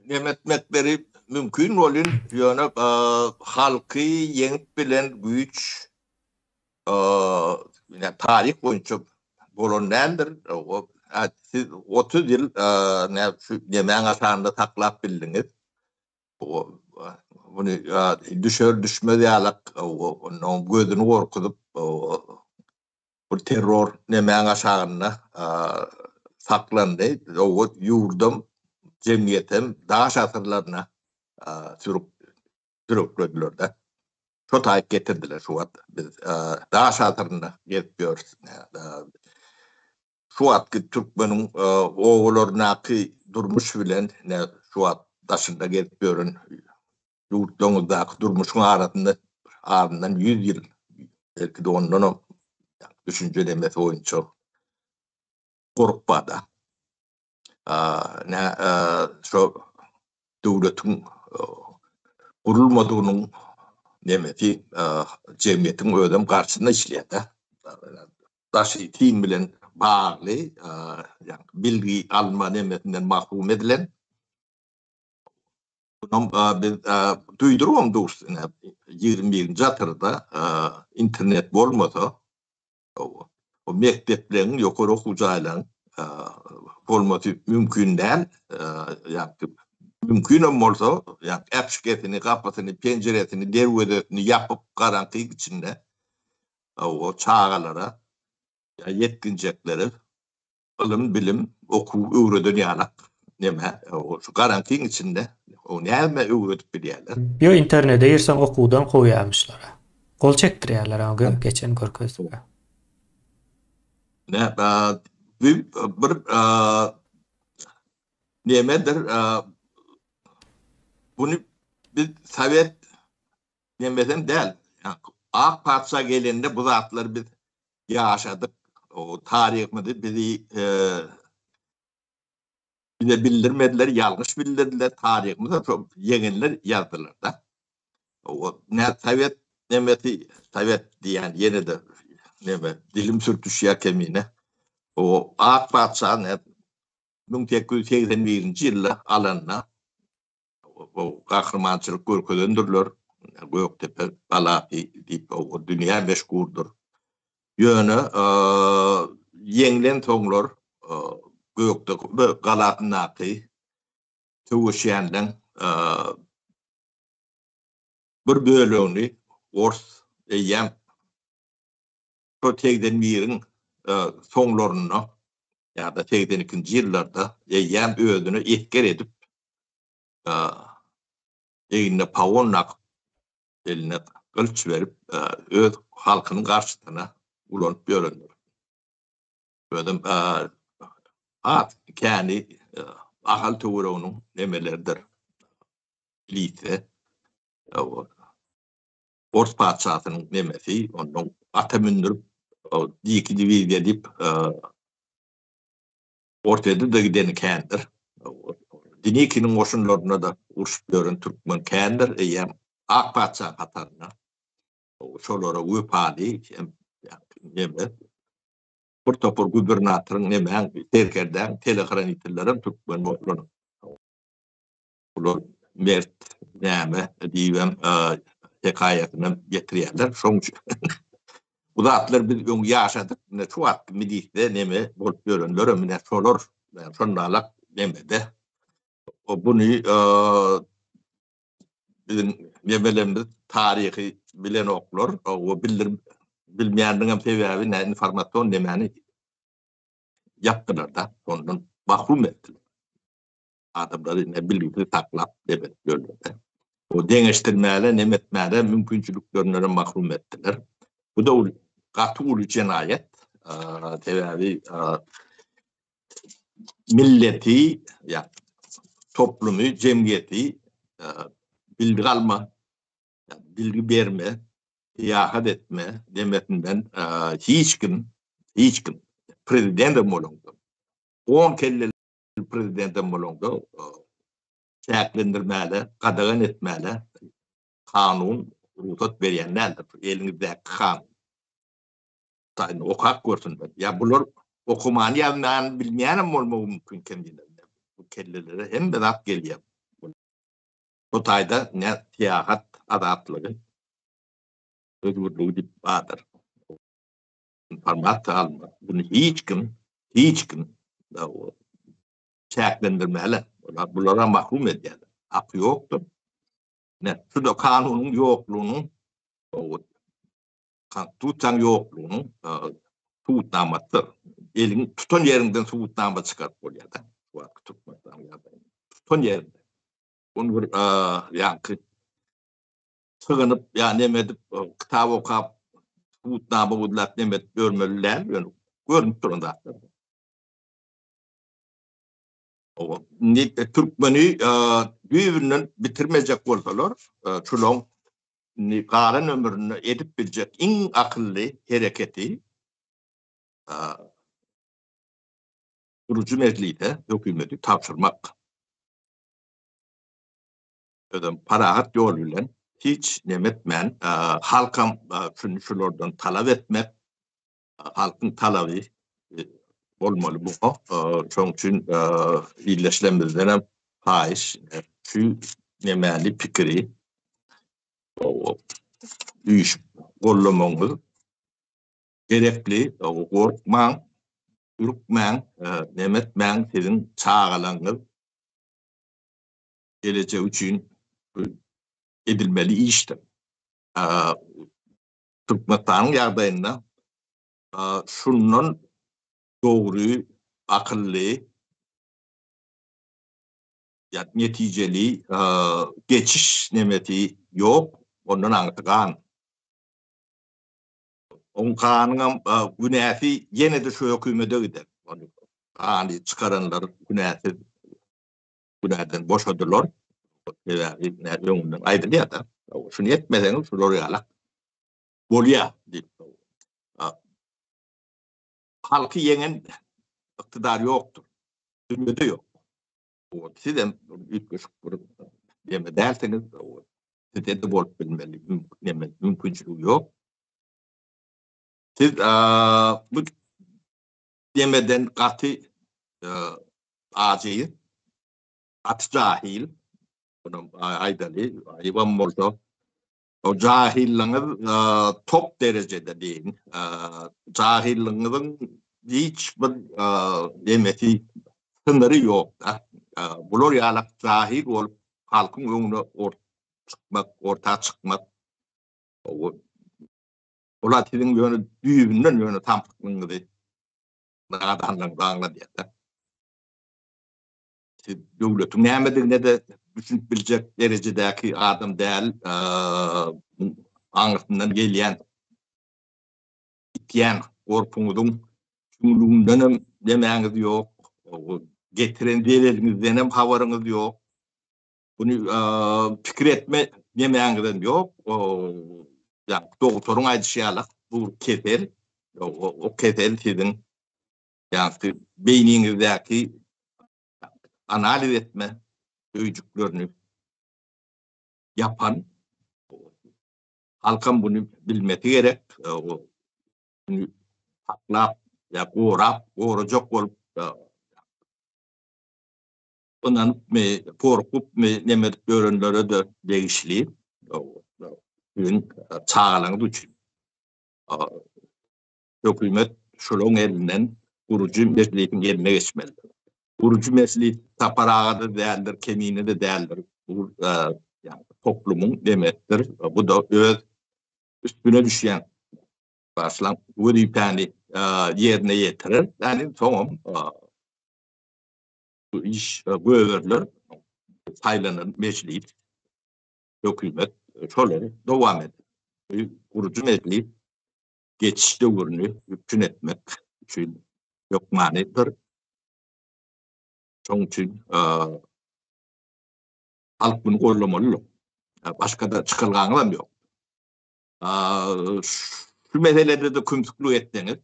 neme etmekleri mümkin bolyn, ýöne halky ýeňip bilen güýç taryh boýunça bolan däldir. Siz 30 ýyl şu nemäň aşagynda saklap bildiňiz. Muny düşer düşmez ýalak onuň gözüni gorkuzyp Bu terror nemäň aşagynda saklandy. O ýurdam, jemgyýetem daş asyrlaryna sürüp sürüklediler-de. Şo taýyk getirdiler şu wagt biz daş asyrynda gezip ýörüs. Şu wagtky türkmeniň obalaryndaky durmuş bilen şu wagt daşynda gezip ýören ýurtlaryňyzdaky durmuşyň arasynda azyndan 100 ýyl, belki-de ondanam düşünje demesi boýunça gork bar-da. Nä şo döwletiň gurulmadygynyň nemesi jemgyýetiň özem garşysyna işleýär-de. Daşy tim bilen bagly, ýagny bilgi alma nemesinden mahrum edilen. Bunam biz duýdurybam durus ine 21-nji asyrda internet bolmasa o mekdepleriň ýokary okuw jaýlaryň bolmasy mümkin däl. Ýagny. Mümkinem bolsa, ýa äpişgesini, gapysyny, penjiresini, derwezesini ýapyp garaňky içinde o çagalara ýa ýetginjeklere ylym, bilim, okuw öwreden ýalak neme, şu garaňkyň içinde o näme öwredip bilýärler? Ýo internede girseň okuwdan kowýarmyşlar. Gol çekdirýärler a geçen görkezdiler. Ne, bu bir nemedir, buny biz sowet nemesem däl. Ak patyşa gelende bu zatlary biz ýaşadyk. O taryhymyzy bizi bize bildirmediler, ýalňyş bildirdiler. Taryhymyzy şo ýeňenler ýazdylar-da. O ne sowet nemesi, sowet diýýän ýene-de neme dilim sürtüşýär kemine. O ak patyşa ne 1881-nji ýylda alanda o gahrymançylyk görkezendirler. Gökdepe galasy diýip o dünýä meşhurdyr. Ýöne ýeňlen soňlar Gökdepe galasyndaky söweşýänleň bir bölegini ors eýýäm şo 81-iň soňlarynda ýa-da 82-nji ýyllarda eýýäm özüne esger edip egnine pagon dakyp, eline gylyç berip, öz halkynyň garşysyna ulanyp ýörendir. Özem has käni Ahal töwereginiň nemeleridir. Milisiýa. Ors patyşasynyň nemesi, ondan ata mündürip, diki diwiziýa diýip, Orsýete-de gideni kändir. Denikiniň goşunlarynda-da urşup ýören türkmen kändir, eýýäm ak patyşanyň hatarynda. Şolara wepaly hem neme, bir topar gubernatoryň, nemäň, serkerdäň telehranitellerem türkmen bolan. Bular mert näme diýibem hekaýasynam getirýärler. Şoň üçin bu zatlar biz öň ýaşadyk. Ine şu wagtky milisde neme bolup ýörenlerem ine şolar şondalak nemede. Buny biziň nemelerimiz taryhy bilenoklar. O bildirip bilmeýänligiň sebäbi ne informasion nemäni ýapdylar-da, ondan mahrum etdiler. Adamlary ine bilgisiz saklap debet ýörler. O deňeşdirmäge, neme etmäge mümkinçiliklerinden mahrum etdiler. Bu da gaty uly jenaýat. Sebäbi milleti, ýa toplumy, jemgyýeti bilgi alma, bilgi berme, syýahat etme demesinden hiç kim, hiç kim prezident bolaňda, on kelle prezidentem bolaňda çäklendirmäge, gadagan etmäge kanun rugsat berýän däldir. Eliňizdäki kanun. Taýyny okap görsünler. Ýa bular okamany ýazmany bilmeýänem bolmagy mümkin kemine. Bu kellelere hemme zat gelýär. Bu taýda ne syýahat azatlygy, özgürligi diýip bardyr. Informasiýa almak. Bunu hiç kim, hiç kim çäklendirmäli. Olar bulara mahrum edýärler. Haky ýokdur. Ne, şu da kanunyň ýoklugynyň, konstitusiýanyň ýoklugynyň subutnamasydyr. Eliň tutan ýeriňden subutnama çykaryp bolýar-da. Şu wagtky Türkmenistanyň ýagdaýynda. Tutan ýeriňden. Ony bir ýaňky sygynyp ýa neme edip kitap okap subutnama gözläp neme edip ýörmeli däl ýöne görnüp duran zatlar. Indi türkmeni düýbünden bitirmejek bolsalar şulaň indi galan ömründe edip biljek iň akylly hereketi gurujy mejlise hökümeti tabşyrmak. Özem parahat ýol bilen hiç neme etmän, halkam şuny şulardan talap etmek, halkyň talaby bolmaly bu. Şoň üçin ildeşlerimizden hem haýyş, şu nemäni pikiri üýşüp gollamagyňyz gerekli. Gorkmaň, ürkmäň, neme etmäň, siziň çagalaryňyz. gelejegi üçin edilmeli işdir. Türkmenistanyň ýagdaýynda şundan dogry, akylly, ýa netijeli geçiş nemesi ýok, ondan aňyrsy gan. Oň ganyňam günäsi ýene-de şu hökümede gider. Ony gany çykaranlar günäsiz günäden boşadylar. Sebäbi öňünden aýdylýar-da. Şuny etmeseňiz şular ýalak bolýar diýip. Halky ýeňen ykdydar ýokdur. Dünýede ýok. Sizem üýtgeşik bir neme dälsiňiz. Sizde-de bolup bilmeli neme mümkinçiligi ýok. Siz bu demeden gaty ajy, gaty jahil. Bunu aýdaly, aýybam bolsa. O jahilligiňiz top derejede diýin. Jahilligiňiziň hiç bir nemesi synyry ýok-da. Bular ýalak jahil bolup halkyň öňüne çykmak, orta çykmak olar siziň ýöne düýbünden ýöne samsyklygyňyzy, nadanlygyňyzy aňladýar-da. Siz döwletiň nämedigine-de düşünip biljek derejedäki adam däl, aňyrsyndan gelýän itýän gorkyňyzyň çuňlugundanam demäňiz ýok, getiren zeleliňizdenem habaryňyz ýok. Buny pikir etme demäňizem ýok. Ýa dogtoryň aýdyşy ýaly bu kesel, o kesel siziň ýagny beýniňizdäki analiz etme öýjüklerini ýapan halkam buny bilmesi gerek. Buny saklap ýa gorap, gorajak bolup ynanypmy, gorkupmy neme edip ýörenlere-de degişli. Siziň çagalaryňyz üçin. Hökümet şolaryň elinden gurujy mejlisiň eline geçmelidir. Gurujy mejlis Sapar aga-da däldir, Kemine-de däldir. Bu toplumyň demesidir. Bu-da öz üstüne düşýän başlan wezipäni ýerine ýetirer. Ýani soňam bu iş gögeriler, saýlanan mejlis, hökümet şolar dowam eder. Bu gurujy mejlis geçiş döwrüni üpjün etmek üçin hökmanydyr. Şonuň üçin halk muny gollamalydyr. Başga-da çykalgaňyzam ýok. Şu meselede-de kümsüklik etseňiz,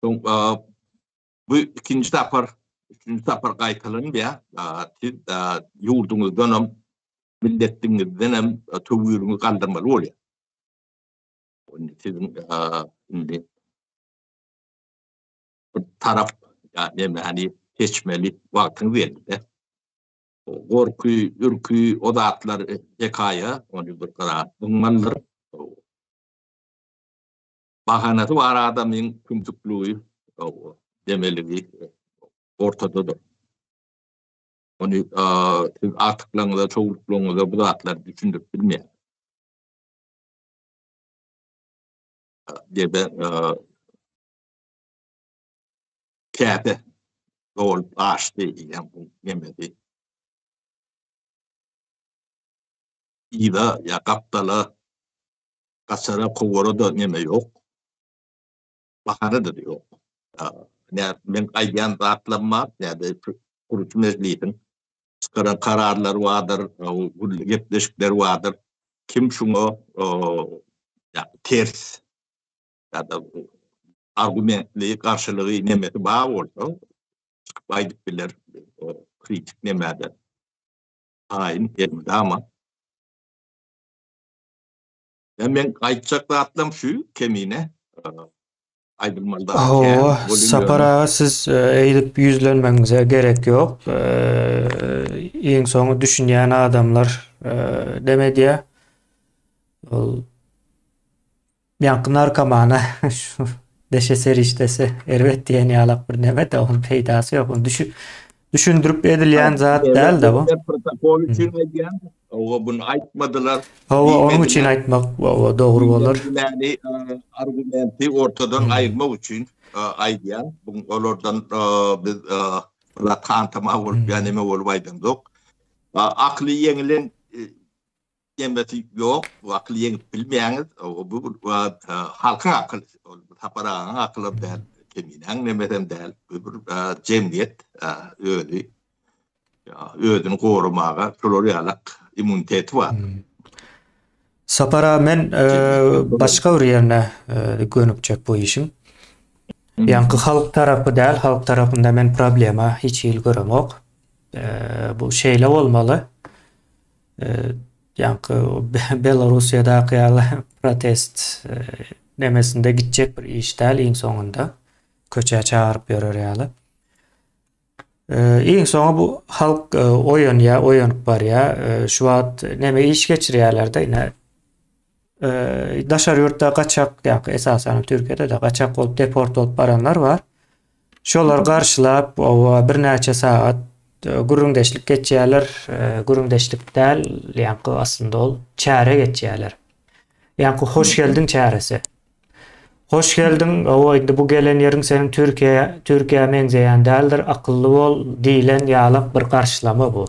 soň bu ikinji sapar, üçünji sapar gaýtalanmaýar. Siz ýurduňyzdanam, milletligiňizdenem töwiriňizi galdyrmaly bolýar. Indi siziň indi bir tarap ýa nämäni seçmeli wagtyňyz geldi-de. Gorky, ürki, o zatlar hekaýa, ony bir gyra zyňmalydyr. Bahanasy bar adamyň kümsükligi, demeligi ortadadyr. Ony siz agtyklaryňyza, çowluklaryňyza bu zatlary düşündirip bilmeýär. Debe käse dolup aşdy diýen bu nemesi. Yza ýa gapdala gaçara kowara-da neme ýok. Bahana-da ýok. Nä men aýdýan zatlarym bar, näde gurujy mejlisiň çykaran kararlary bardyr, gürli gepleşikler bardyr. Kim şuňa ters ýa-da argumentli garşylygy nemesi bar bolsa, çykyp aýdyp biler. Kritik nemede taýyn elmydama. Ýa men aýtjak zatlarym şu kemine. Aýdylmaly zat kän. Hawa, Sapar aga siz eýdip ýüzlenmegiňize gerek ýok. Iň soňy düşünýän adamlar dem edýär. Ol ýaňky narkomana şu neşe serişdesi erbet diýen ýalak bir neme-de onuň peýdasy ýok. Ony düşü. Düşündirip edilýän zat däl-de bu. Protokol üçin aýdýan. Hawa, bunu aýtmadylar. Hawa, onuň üçin aýtmak hawa dogry bolar. Ýagny argumenti ortadan aýyrmak üçin aýdýan. Bu olardan biz bir zat hantama bolup ýa neme bolup aýdamzok. Akyly ýeňilen Ýeňmesi ýok, bu akyly ýeňip bilmeýäňiz. Bu halkyň akyly, ol Sapar agaň akylam däl, Keminäň nemesem däl. Bu bir jemgyýet özi özüni goramaga şolar ýalak immuniteti bar. Sapar aga men başga bir ýerine gönükjek bu işiň. Ýaňky halk tarapy däl, halk tarapynda men problema hiç hili göremok. Bu şeýle bolmaly. Ýaňky Belarussiýadaky ýaly protest nemesinde gitjek bir iş däl iň soňunda. Köçä çagyryp ýörer ýaly. Iň soňy bu halk oýanýar, oýanyp barýar. Şu wagt neme iş geçirýärler-de ine daşary ýurtda gaçak, ýa-da esasan Türkiýede-de gaçak bolup deport bolup baranlar bar. Şolar garşylap, oba birnäçe sagat gürrüňdeşlik geçýärler. Gürrüňdeşlik däl, ýaňky aslynda ol çäre geçýärler. Ýaňky hoş geldiň çäresi. Hoş geldiň, oba indi bu gelen ýeriň seniň Türkiýe, Türkiýä meňzeýän däldir, akylly bol diýlen ýalak bir garşylama bu.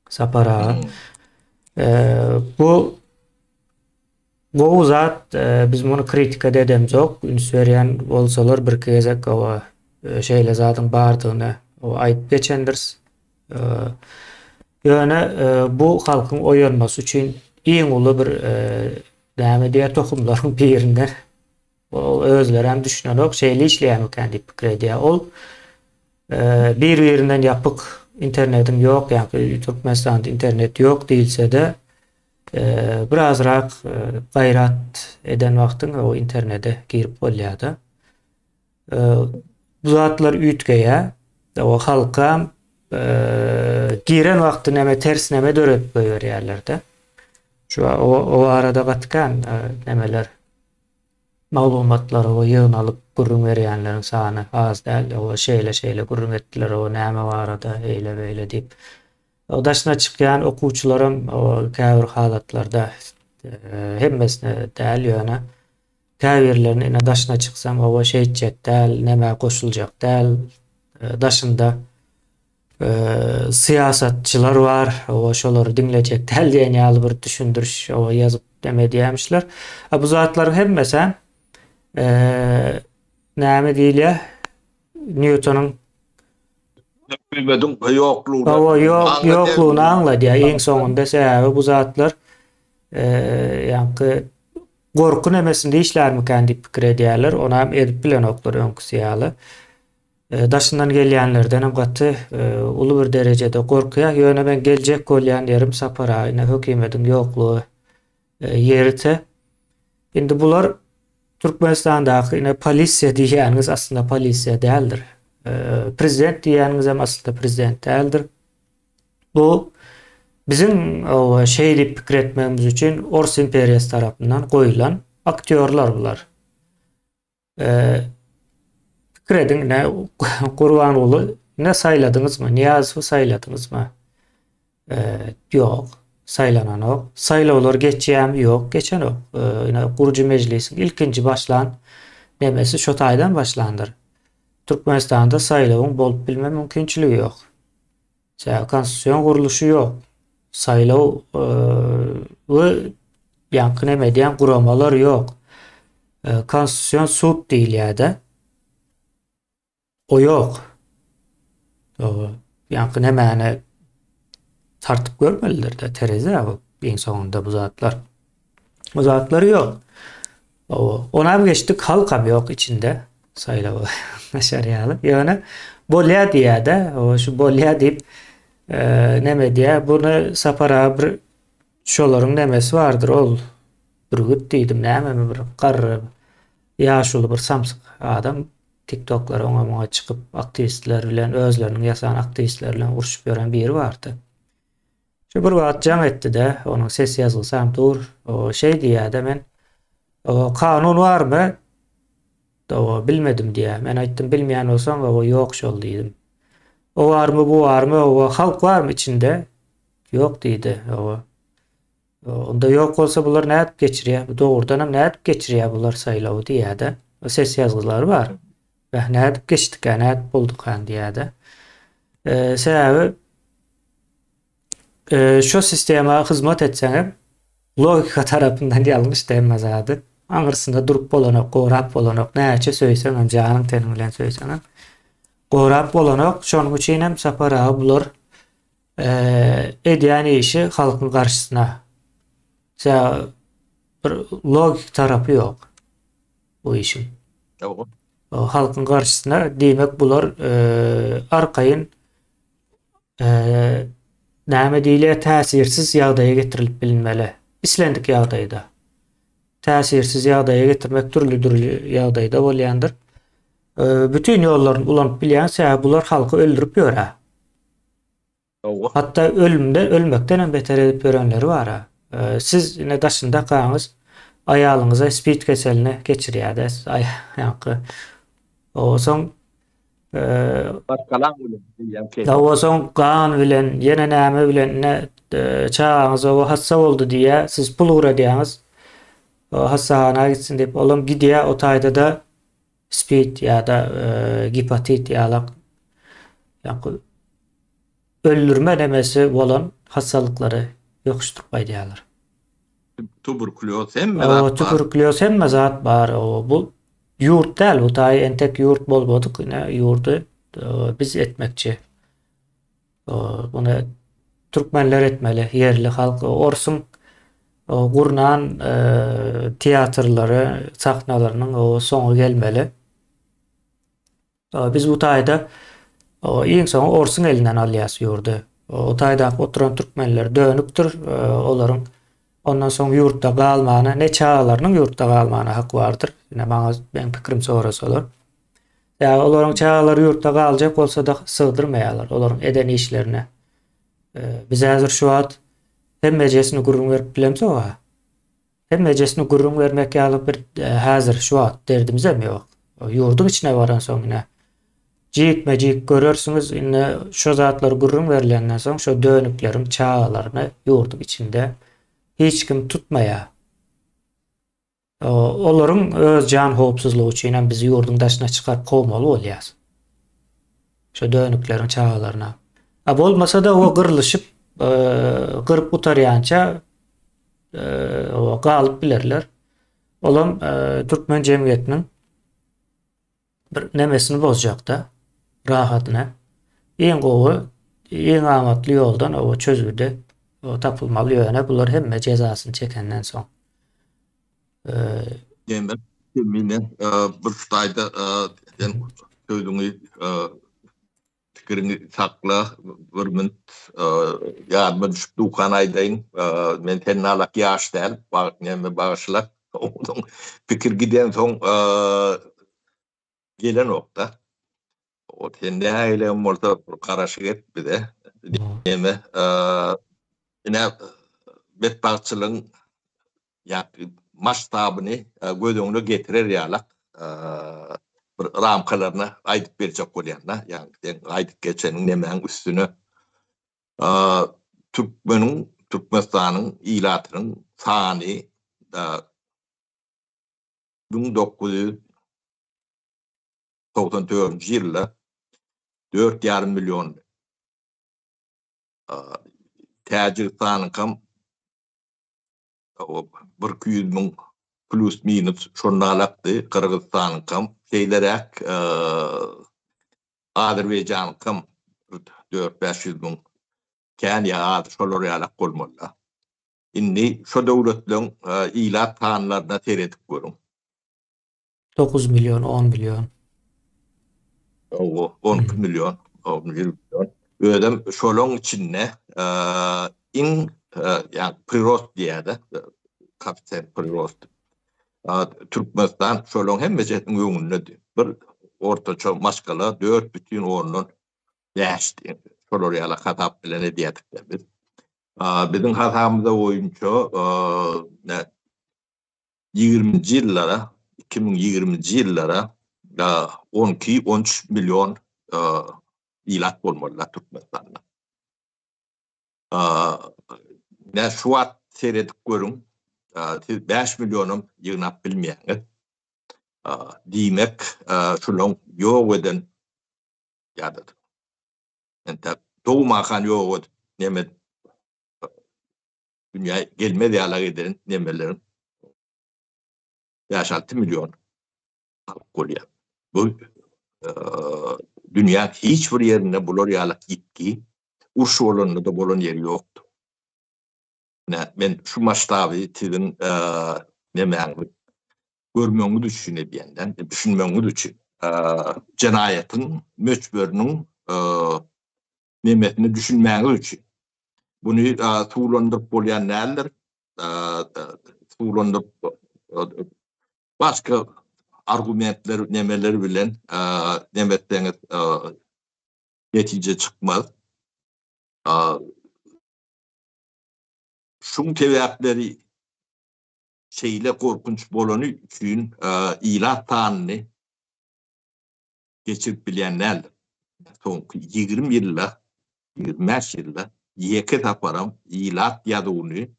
Sapar aga. Bu Gowy zat, biz muny kritika-da edemzok, üns berýän bolsalar birki gezek hawa şeýle zadyň bardygyny aýdyp geçendiris. Ýöne bu halkyň oýanmasy üçin iň uly bir näme diýer tohumlaryň birinden. Ol özlerem düşünenok, şeýle işleýärmikän diýip pikir edýär. Ol bir-birinden ýapyk internetiň ýok, ýa-da Türkmenistanda internet ýok diýilse-de, Birazrak gaýrat eden wagtyň o internete girip bolýar-da. Bu zatlar üýtgeýär. O halka giren wagty näme ters näme döredip goýberýärler-de. Şu o arada gaty kän nämeler maglumatlar o ýygnalyp gürrüň berýänleriň sany az däl. O şeýle-şeýle gürrüň etdiler, o näme barada eýle-beýle diýip. Daşyna çykýan okuwçylaram käbir halatlarda hemmesine däl ýöne käbirlerini ine daşyna çyksaň oba şeýtjek däl, nämä goşuljak däl, daşynda syýasatçylar bar, oba şolary diňlejek däl diýen ýaly bir düşündiriş oba ýazyp neme edýärmişler. A bu zatlaryň hemmesi näme diýilýär? Nýutonyň Hökümediň ýoklugyny Hawa, ýok, ýoklugyny aňladýar iň soňunda sebäbi bu zatlar ýaňky gorky nemesinde işlärmikän diýip pikir edýärler. Onam edip bilenoklar öňküsi ýaly. Daşyndan gelýänlerden hem gaty uly bir derejede gorkýar. Ýöne men geljek bolýan ýerim Sapar aga ine hökümediň ýoklugy ýerite. Indi bular Türkmenistandaky ine polisiýa diýýäniňiz aslynda polisiýa däldir. Prezident diýýäniňiz hem aslynda prezident däldir. Bu biziň şeý diýip pikir etmegimiz üçin Ors imperiýasy tarapyndan goýlan aktýorlar bular. Pikir ediň, ine Gurbanguly ne saýladyňyzmy, Nyýazowy saýladyňyzmy? Ýok, saýlananok. Saýlawlar geçýärmi? Ýok, geçenok. Ine gurujy mejlisiň ilkinji başlan nemesi şo taýdan başlandyr. Türkmenistanda saýlawyň bolup bilme mümkinçiligi ýok. Sebäbi konstitusion gurluşy ýok. Saýlaw we ýaňky neme edýän guramalar ýok. Konstitusion sud diýilýär-de. O ýok. Ýaňky nemäni tartyp görmelidir-de, terezä bu iň soňunda bu zatlar. Bu zatlar ýok. Onam geçdik, halkam ýok içinde saýlawa gatnaşar ýaly. Ýöne bolýa diýýär-de, şu bolýa diýip neme edýär. Buny Sapar aga bir şolaryň nemesi bardyr, ol bürgüt diýdim, nämemi bir garry ýaşuly bir samsyk adam Tiktoklara oňa muňa çykyp aktiwistler bilen özleriniň ýasan aktiwistleri bilen urşup ýören biri bardy. Şu bir wagt jaň etdi-de, onuň ses ýazgysam dur. O şeý diýýär-de men o kanun barmy? O bilmedim diýýär. Men aýtdym bilmeýän bolsaň o ýok şol diýdim. O barmy, bu barmy, o halk barmy içinde? Ýok diýdi. Owa. Onda ýok bolsa bular nädip geçirýär? Bu dogrudan hem nädip geçirýär bular saýlawy diýýär-de. O ses ýazgylary bar. Beh, nädip geçdikä, nädip bolduka diýýär-de. E, sebäbi e, şu sistema hyzmat etseňem logika tarapyndan ýalňyş hemme zady. Aňyrsynda durup bolanok, gorap bolanok. Näçe söýseň hem janyň teniň bilen söýseň hem gorap bolanok. Şonuň üçin hem Sapar aga bular e, edýän işi halkyň garşysyna. Sebäbi bir logik tarapy ýok bu işiň. Ýok. Halkyň garşysyna diýmek bular e, arkaýyn e, näme diýilýär täsirsiz ýagdaýa getirilip bilinmeli. Islendik ýagdaýda. Täsirsiz ýagdaýa getirmek dürli-dürli ýagdaýda bolýandyr. E, bütün ýollaryny ulanyp bilýän sebäbi bular halky öldürip ýör-ä. Hatda ölümden, ölmekden hem beter edip ýörenleri bar-a. Siz ine daşyndakaňyz aýalyňyza spid keselini geçirýär-de, ýaňky. Soň Başgalaň bilen diýýän kesel. Hawa, soň gan bilen, ýene näme bilen ine çagaňyz oba hassa boldy diýýär, siz pul ugradýaňyz. Hassahana gitsin diýip, olam gidýär, o taýda-da Spid ýa-da gipatit ýalak ýaňky öldürme nemesi bolan hassalyklary ýokuşdyryp gaýdýarlar. Tuberkulýoz hemme zat bar. Tuberkulýoz hemme zat bar. Bu ýurt däl, bu taýy entek ýurt bolmadyk, ine ýurdy biz etmekçi. Muny türkmenler etmeli, ýerli halk. Orsuň gurnan teatrlary, sahnalarynyň soňy gelmeli. Biz bu taýda iň soňy orsuň elinden alýas ýurdy. O taýdaky oturan türkmenler dönükdir. Olaryň ondan soň ýurtda galmana, ne çagalarynyň ýurtda galmana haky bardyr. Ine maňa meň pikirim sorasalar. Ýa olaryň çagalary ýurtda galjak bolsa-da sygdyrmaýarlar olaryň eden işlerine. Biz häzir şu wagt hemmejesini gürrüň berip bilemzok-a. Hemmejesini gürrüň bermek ýaly bir häzir şu wagt derdimizem ýok. Ýurduň içine baransoň ine jikme-jik görersiňiz, indi şu zatlar gürrüň berilenden soň şo dönükleriň çagalaryny ýurduň içinde hiç kim tutmaýar. Olaryň öz jan howpsuzlygy üçin hem bizi ýurduň daşyna çykaryp kowmaly bolýar. Şo dönükleriň çagalaryna. A bolmasa-da o gyrlyşyp, e, gyryp gutarýança e, o galyp bilerler. Olam e, türkmen jemgyýetiniň bir nemesini bozjakda, rahatyny. Iň gowy, iň amatly ýoldan o çözgüdi o tapylmaly ýöne bular hemme jezasyny çekenden soň. Demir, mine bir taýda sen sözüňi pikiriňi sakla bir minut ýadyma düşüp dukan aýdaýyn. Men senden alak ýaş däl, näme bagyşla. Onuň pikir gidensoň gelenok-da. O sen nähili bolsa bir garaşyk et bize. Näme ine betbagtçylygyň ýa masştabyny göz öňüne getirer ýalak bir ramkalaryna aýdyp berjek bolýan-da. Ýagny sen aýdyp geçeniň nemäň üstüne Türkmeniň, Türkmenistanyň ilatynyň sany 1994-nji ýylda 4,5 milliondy. Täjigistanyňkam 1-200 müň plus-minus şonalakdy, Gyrgyzystanyňkam şeýleräk, Azerbaýjanyňkam bir dört-bäş ýüz müň kän ýa az şolar ýalak bolmaly-da. Indi şo döwletleň ilat sanlaryna seredip görüň. 9 million, 10 million. Hawa, 12 million, 11 million. Özem şolaň içinde iň ýa prirost diýýär-de, koeffisiýent prirost. Türkmenistan şolaň hemmejesiniň öňündedi. Bir ortaça maşgala 4,5 diýen şolar ýaly hasap bilen edýärdik biz. Biziň hasabymyza boýunça ýigriminji ýyllara, 2020-nji ýyllara 12-13 million. ilat bolmaly-da Türkmenistanda. Nä şu wagt seredip görüň, siz 5 millionam ýygnap bilmeýäňiz. Diýmek, şulaň ýok eden ýa-da entäk dogmakan ýok edip neme dünýä gelmez ýalak eden nemeleriň 5-6 million halk bolýar. Bu dünýäň hiç bir ýerinde bular ýalak ýitgi uruş bolanda-da bolan ýeri ýokdy. Ine, men şu masştaby siziň nemäňizi görmegiňiz üçin edýän, düşünmegiňiz üçin. Jenaýatyň möçberiniň nemesini düşünmäňiz üçin. Muny suwlandyryp bolýan däldir. Suwlandyryp başga argumentler, nemeler bilen neme etseňiz netije çykmaz. Şuň sebäpleri şeýle gorkunç bolany üçin ilat sanyny geçirip bilýän däldir. Soňky 20 ýylda, 25 ýylda ýeke saparam ilat ýazuwyny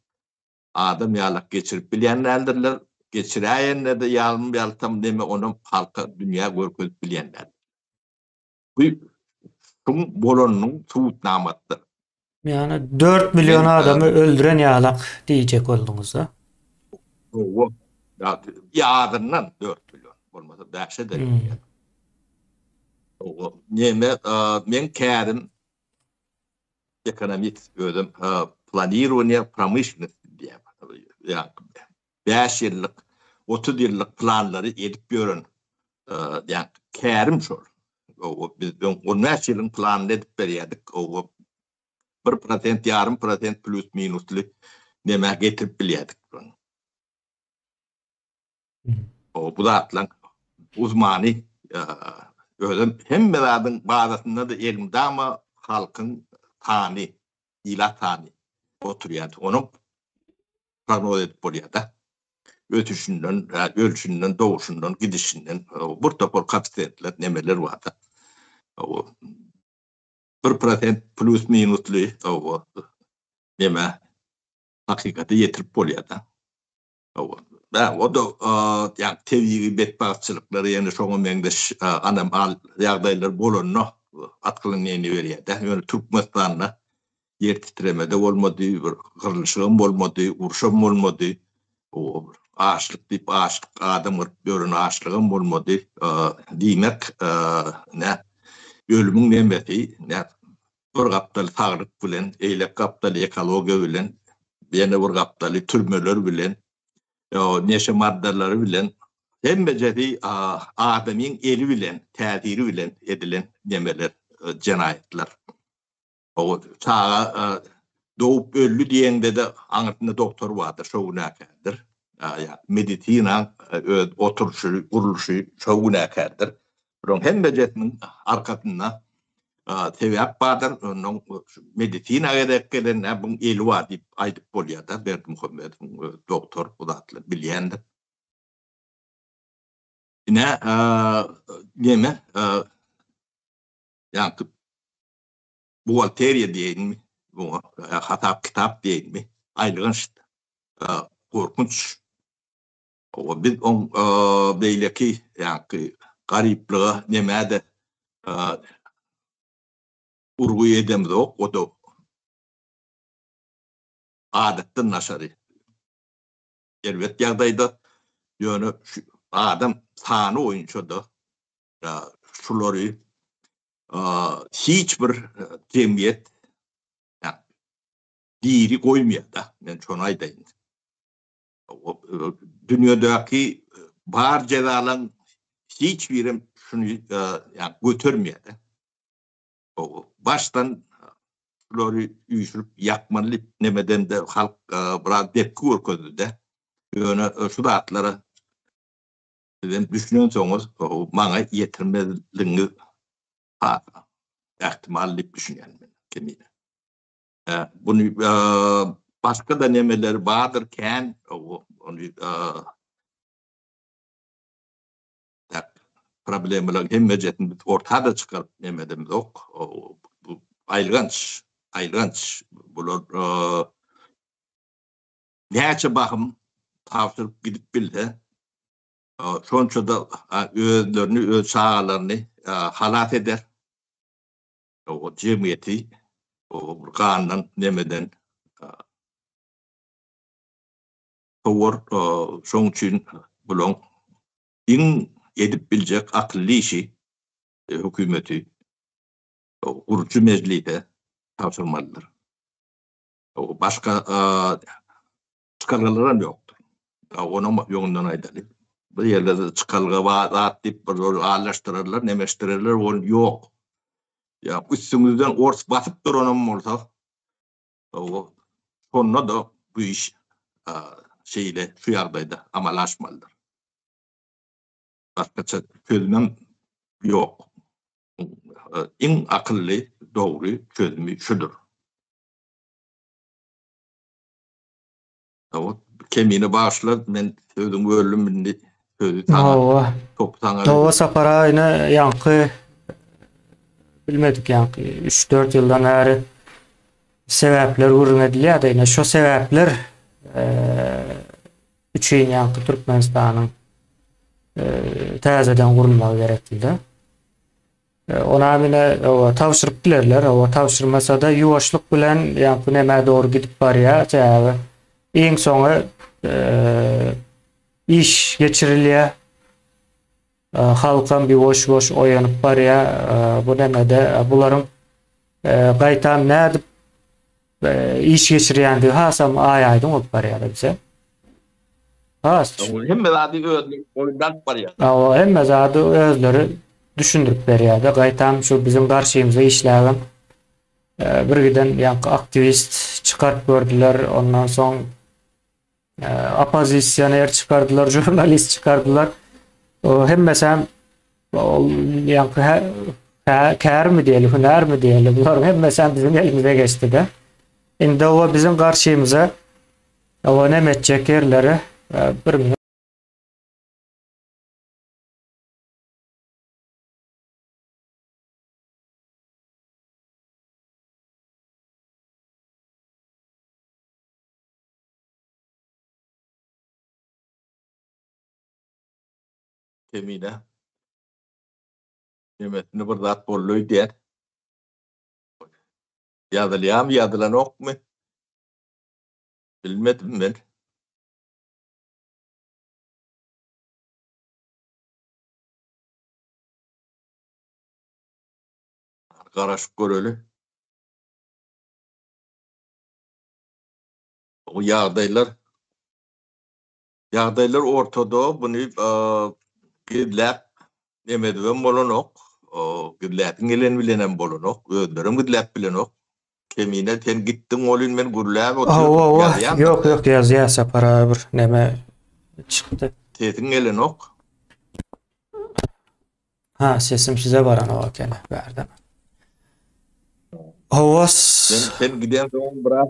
adam ýalak geçirip bilýän däldirler. Geçiräýende-de ýalym-ýaltam neme onam halka, dünýä görkezip bilýän däldir. Bu şuň bolanynyň subutnamasydyr. Ýagny 4 million adamy öldüren ýalak diýjek bolduňyz-da. Hawa. Ýadyndan 4 million, bolmasa 5-e-de ýetýär. Hawa. Neme, meň kärim ekonomist, özüm planirowaniýe promyşlennost diýýär. Ýagny 5 ýyllyk, 30 ýyllyk planlary edip ýören ýagny kärim şol. Biz öň 15 ýylyň planyny edip berýärdik. O 1%, ýarym prosent plus minusly nämä getirip bilýärdik. O bu zatlaryň uzmany özüm hemme zadyň bazasynda-da elmydama halkyň sany, ilat sany oturýar. Onuň prognoz edip bolýar-da. Ösüşinden, ölşünden, doguşyndan, gidişinden bir topar koeffisiýentler, nemeler bar-da. 1% plus minusly neme hakykata ýetirip bolýar-da. O-da ýa tebigy betbagtçylyklar ýene şoňa meňzeş anomal ýagdaýlar bolanda otkloneniýe berýär-de. Ýöne Türkmenistanda ýer titreme-de bolmady, bir gyrlyşygam bolmady, urşam bolmady. Açlyk diýip açlyk, adam gyryp ýören açlygam bolmady. Diýmek, nä ölümiň nemesi, nä bir gapdaly saglyk bilen, eýleki gapdaly ekologiýa bilen, ýene bir gapdaly türmeler bilen, neşe maddalary bilen, hemmejesi adamyň eli bilen, täsiri bilen edilen nemeler, jenaýatlar. Çaga dogup öldi diýeňde-de aňyrsynda doktor bardyr, şo günäkärdir. Ýa medisinaň öz oturyşy, gurluşy şo günäkärdir. Bularyň hemmejesiniň arkasynda sebäp bardyr. Ondan medisina gezek gelende buň eli bar diýip aýdyp bolýar-da, Berdimuhamedowyň özi doktor bu zatlary bilýändir. Ine, neme, ýaňky buhgalteriýa diýeýinmi, buňa hasap-kitap diýeýinmi, aýylganç, gorkunç. Biz oň beýleki ýaňky garyplyga nämä-de urgy edemzok, o-da adatdan daşary erbet ýagdaýda. Ýöne şu adam sany boýunça-da şulary hiç bir jemgyýet diri goýmaýar-da, men şony aýdaýyn. Dünýedäki bar jezalaň hiç birem şuny ýa götermeýär. Başdan şulary üýşürip ýakmaly diýip nemeden-de halk biraz depgi görkezdi-de. Ýöne şu zatlara sizem düşünensoňyz maňa ýetirmezligiňiz has ähtimal diýip düşünýän men kemine. Buny başga-da nemeleri bardyr kän, ony. Problemalaryň hemmejesini biz orta-da çykaryp neme edemizok. Bu aýylganç, aýylganç. Bular näçe bahym tabşyryp gidip bilse, şonça-da özlerini, öz çagalaryny halas eder. O jemgyýeti o bir gandan, nemeden sowar. Şoň üçin bulaň iň edip biljek akylly işi hökümeti gurujy mejlise tabşyrmalydyr. Başga çykalgalaram ýokdur. Onuň öňünden aýdaly. Bir ýerlerde çykalga bar zat diýip bir aldaşdyrarlar, nemeşdirerler, ol ýok. Ýa üstüňizden ors basyp duranam bolsa, şonda-da bu iş şeýle şu ýagdaýda amala aşmalydyr. Başgaça çözümem ýok. Iň akylly, dogry çözümi şudur. Kemine bagyşla, men sözüňi böldüm indi sözi saňa. Hawa. Topu saňa. Hawa Sapar aga ine ýaňky bilmedik ýaňky 3-4 ýyldan bäri sebäpler gürrüň edilýär-de ine şo sebäpler üçin ýaňky Türkmenistanyň täzeden gurulmagy gerekdi-de. Ona mine owa tabşyryp bilerler, owa tabşyrmasa-da ýuwaşlyk bilen ýaňky nämä dogry gidip barýar, sebäbi iň soňy iş geçirilýär. Halkam ýuwaş-ýuwaş oýanyp barýar. Bu nämede bularyň gaýtam nädip iş geçirýändigi hasam aý-aýdyň bolup barýar bize. Has. Hemme zady özleri boýundan alyp barýar. Hawa, hemme zady özleri düşündirip berýär-de, gaýtam şu biziň garşymyza işläbem bir giden ýaňky aktiwist çykaryp gördüler, ondan soň oppozisioner çykardylar, žurnalist çykardylar. O hemmesem ol ýaňky kärmi diýeli, hünärmi diýeli, bularyň hemmesem biziň elimize geçdi-de. Indi o biziň garşymyza Oba näme etjek ýerleri bir Kemine. Nemesinde bir zat boldy öýdýän. Ýazylýarmy, ýazylanokmy? Bilmedim men. Garaşyp göreli. Bu ýagdaýlar ýagdaýlar ortada, buny gizläp neme edibem bolanok. Gizläsiň gelen bilenem bolanok, özlerem gizläp bilenok. Kemine sen gitdiň welin men gürläp otyryn. Hawa, hawa. Ýok, ýok, ýazýar Sapar aga bir neme çykdy. Sesiň gelenok. Ha, sesim size baranok ekeni bärden. Hawa. Sen sen giden soň biraz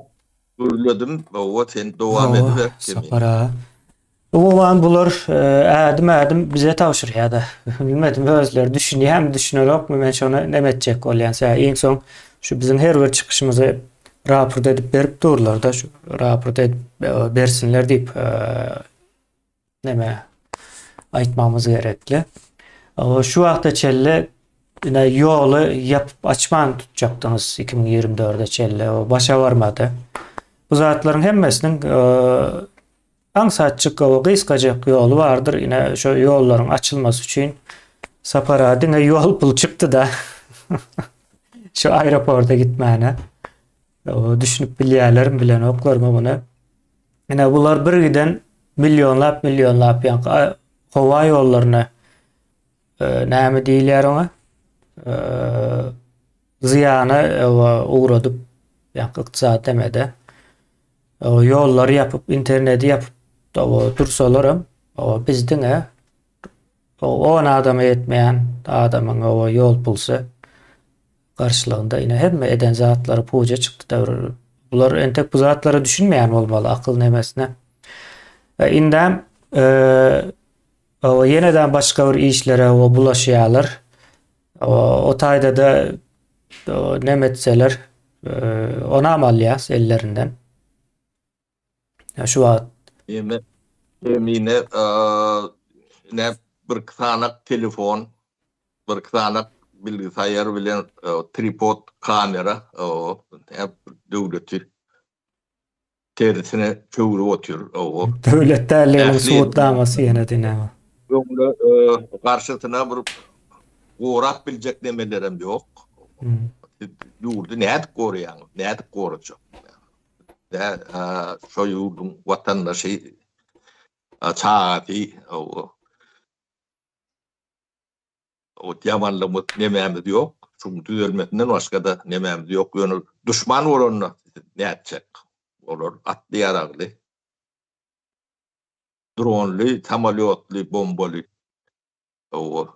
gürledim. Hawa, sen dowam ediber. Sapar aga. Umuman bular ädim-ädim bize tabşyrýar-da. Bilmedim özleri düşünýärmi, düşünenokmy men şony neme etjek bolýan. Sebäbi iň soň şu biziň her bir çykyşymyzy raport edip berip durlar-da, şu raport edip bersinler diýip neme aýtmagymyz gerekli. Şu wagta çenli ine ýoly ýapyp açman tutjakdyňyz 2024-e çenli. O başa barmady. Bu zatlaryň hemmesiniň Aňsatjyk we gysgajyk ýoly bardyr, ine şo ýollaryň açylmasy üçin Sapara diňe ýol pul çykdy-da. Şu aeroporta gitmäne. O düşünip bilýärlermi bilenoklarmy muny. Ine bular bir giden millionlap millionlap ýaňky howa ýollaryna e, näme diýilýär oňa? E, zyýana e, ugradyp ýaňky ykdysady demede. Ýollary ýapyp, interneti ýapyp dursalaram, biz diňe on adama ýetmeýän adamyň ýol pulsy garşylygynda ine hemme eden zatlary puja çykdy-da bir. Bular entek bu zatlara düşünmeýän bolmaly akyl nemesine. Indem. O ýene-de başga bir işlere o bulaşýarlar. O, o taýda-da neme etseler, onam alýas ellerinden. Ýa şu wagt. Ýene Emine ne bir sanak telefon, bir sanak bilgisayar bilen tripod kamera o döwleti tersine çöwrüp otyr. O döwlet dälliginiň subutnamasy ýene diňe. Öňde garşysyna bir gorap biljek nemelerem ýok. Ýurdy nädip goraýaňyz? Nädip gorajak? Dä şo ýurduň watandaşy çagasy o ýamanlygymyz nemämiz ýok. Şuň düzelmesinden başga-da nemämiz ýok. Ýöne duşman bolanda nätjek? Olar atly ýaragly, dronly, samolýotly, bombaly,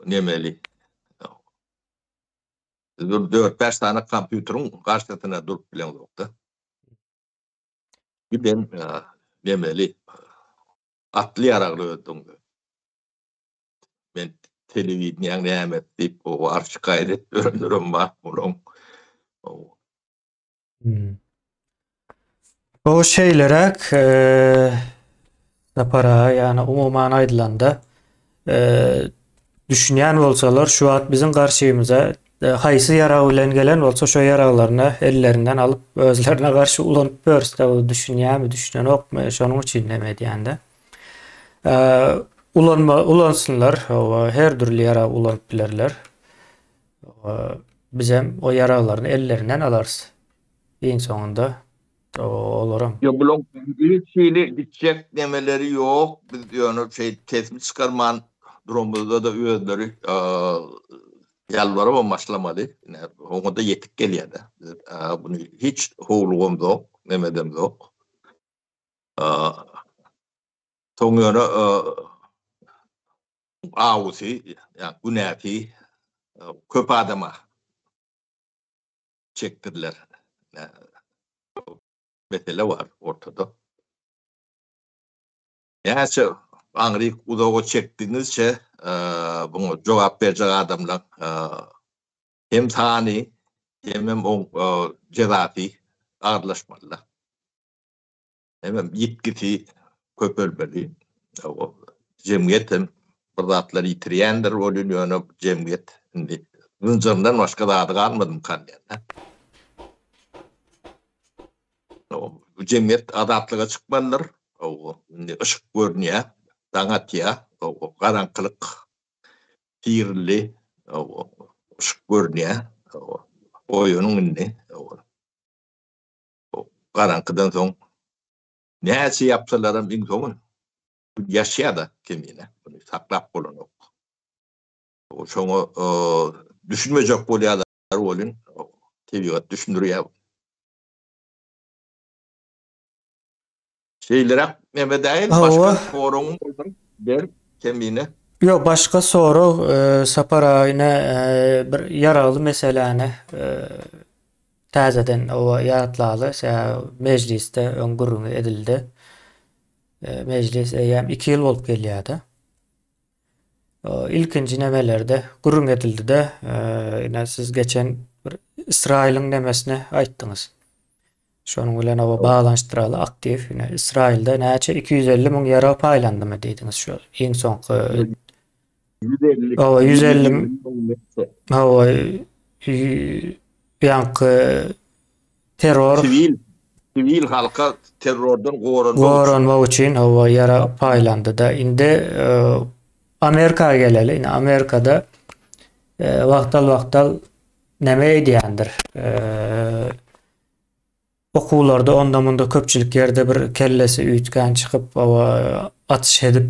nemeli. Siz bir dört-bäş sany kompýuteriň garşysyna durup bileňzok-da. Giden nemeli, atly ýaragly öldüňiz. Men telewideniýäň nämesi diýip, o arşikaýat edip ýörenlerem bar olaň. O şeýleräk Sapar aga, ýagny umuman aýdylanda düşünýän bolsalar şu wagt biziň garşymyza haýsy ýarag bilen gelen bolsa şo ýaraglaryny ellerinden alyp özlerine garşy ulanyp ýörüs-de bu düşünýärmi düşünenokmy şonuň üçin neme edýän-de. Ulanma ulansynlar her dürli ýarag ulanyp bilerler. Bizem o ýaraglaryny ellerinden alarys. Iň soňunda olaram. Ýok bulaň hiç hili gitjek nemeleri ýok. Biz ýöne şeýdip sesimizi çykarman duramyzda-da özleri ýalbarybam başlamaly. Ine oňa-da ýetip gelýär-de. Biz muny hiç howlugamzok, nemedemzok. Soň ýöne awusy, ýa günäsi köp adama çekdiriler. Mesele bar ortada. Näçe aňryk uzaga çekdigiňizçe buňa jogap berjek adamlar hem sany hemem oň jezasy agyrlaşmalyda. Hemem ýitgisi köpelmeli. Jemgyýet hem bir zatlar ýitirýändir welin ýöne jemgyýet indi zynjyryndan başga zady galmadymykan diýen. Bu jemgyýet azatlyga çykmalydyr. Indi yşyk görünýär, daň atýar, garaňkylyk syýryldy, yşyk görünýär. Oýanyň indi. Garaňkydan soň näçe ýapsalaram iň soňy gün ýaşýar-da kemine. Muny saklap bolanok. Şoňa düşünmejek bolýarlar welin, tebigat düşündirýär. Şeýleräk neme däl, başga soragyň bolsa ber kemine. Ýok, başga sorag Sapar aga ine bir ýaragly meseläni täzeden oba ýatlaly. Sebäbi mejlisde öň gürrüňi edildi. Mejlis eýýäm 2 ýyl bolup gelýär-de. Ilkinji nemelerde gürrüň edildi-de, ine siz geçen bir Ysraýylyň nemesini aýtdyňyz. Şonuň bilen oba baglanyşdyraly aktiw. Ine Ysraýylda näçe 250 müň ýarag paýlandymy diýdiňiz şu iň soňky 150. Hawa 150 Hawa ýaňky terror siwil siwil halka terrordan goranmak goranmak üçin hawa ýarag paýlandy da. Indi e, Amerika geleli. Indi Amerikada e, wagtal-wagtal näme edýändir? E, Okuwlarda onda-munda köpçülik ýerde bir kellesi üýtgän çykyp, atyş edip,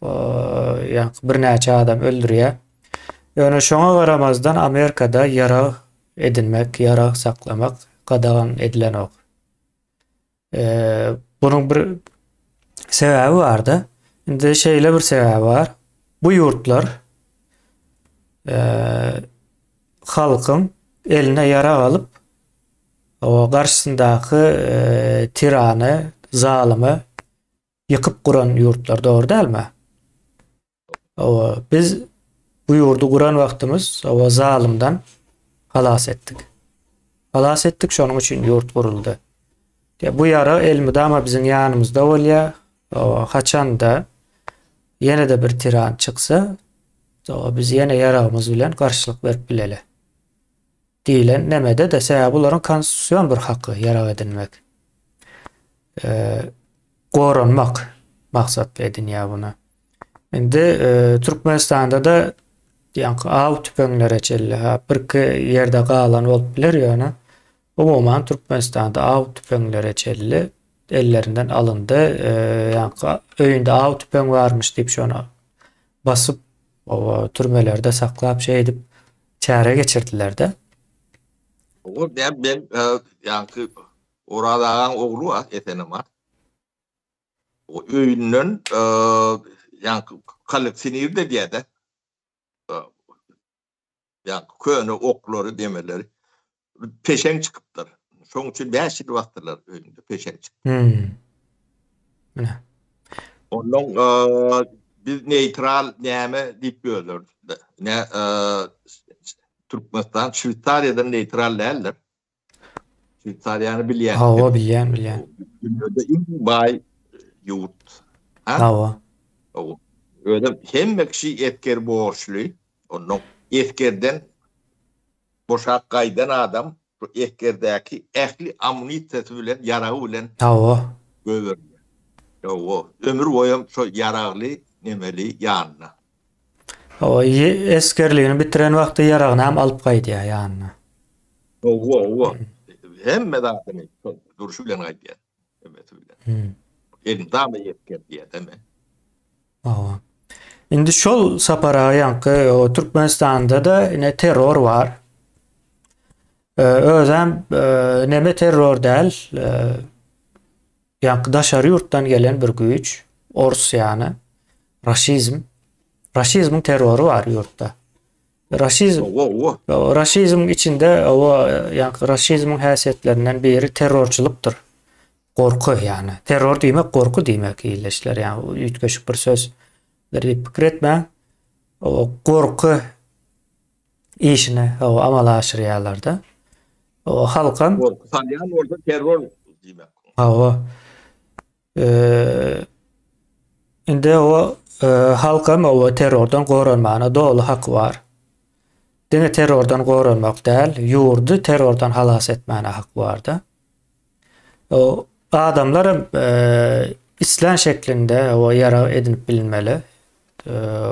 ýaňky birnäçe adam öldürýär. Ýöne şoňa garamazdan Amerikada ýarag edinmek, ýarag saklamak gadagan edilenok. Bunuň bir sebäbi barda. Indi şeýle bir sebäbi bar. Bu ýurtlar halkyň eline ýarag alyp, o garşysyndaky tirany, zalymy ýykyp guran ýurtlar, dogry dälmi? Hawa, biz bu ýurdy guran wagtymyz hawa zalymdan halas etdik. Halas etdik, şonuň üçin ýurt guruldy. Ýa bu ýara elmydama biziň ýanymyzda bolýar. Hawa, haçanda ýene-de bir tiran çyksa, hawa biz ýene ýaragymyz bilen garşylyk berip bileli. Diýlen nemede-de, sebäbi bularyň konstitusion bir haky ýarag edinmek. Goranmak maksatly edinýär buny. Indi Türkmenistanda-da ýaňky aw tüpeňlere çenli, ha birki ýerde galan bolup biler ýöne umuman Türkmenistanda aw tüpeňlere çenli ellerinden alyndy. Ýaňky öýünde aw tüpeň barmyş diýip şony basyp, türmelerde saklap şeýdip çäre geçirdiler-de. Ogul ben ben ýaňky Oraz agaň ogly bar Esenamat. O öýünden ýaňky kolleksionir-de diýýär-de. Ýaňky köne oklary, demeleri peşeň çykypdyr. Şoň üçin 5 ýyl basdylar öýünde peşeň çykyp. Hmm. Mine. Ondan biz neýtral näme diýip ýörler. Ne Türkmenistan Şweýsariýadan neýtral däldir. Şweýsariýany bilýän. Hawa, bilýän, bilýän. Dünýäde iň baý ýurt. Hawa. Hawa. Özem hemme kişi esger borçly. Ondan esgerden boşap gaýdan adam şu esgerdäki ähli amunisiýasy bilen, ýaragy bilen Hawa. goýberilýär. Hawa. Ömür boýam şo ýaragly nemeli ýanynda. Hawa, esgerligini bitiren wagty ýaragyny hem alyp gaýdýar ýanyna. Hawa, hawa. Hemme zadyny durşy bilen gaýdýar. Hemmesi bilen. Hmm. Elmydama ýetger diýýär, deme. Hawa. Indi şol Sapar aga ýaňky Türkmenistanda-da ine terror bar. Özem neme terror däl, ýaňky daşary ýurtdan gelen bir güýç, ors ýany, raşizm. Raşizmiň terrory bar ýurtda. Raşizm raşizmiň içinde owa ýaňky raşizmiň häsiýetlerinden biri terrorçylykdyr. Gorky ýany. Terror diýmek gorky diýmek ildeşler ýa üýtgeşik bir söz diýip pikir etmäň. O gorky işini owa amala aşyrýarlar-da. O halkam gorky salýan bolsa terror diýmek. Hawa. Indi o halkam o terrordan goranmana doly haky bar. Diňe terrordan goranmak däl, ýurdy terrordan halas etmäne haky bar-da. O adamlar hem islän şeklinde o ýarag edinip bilinmeli.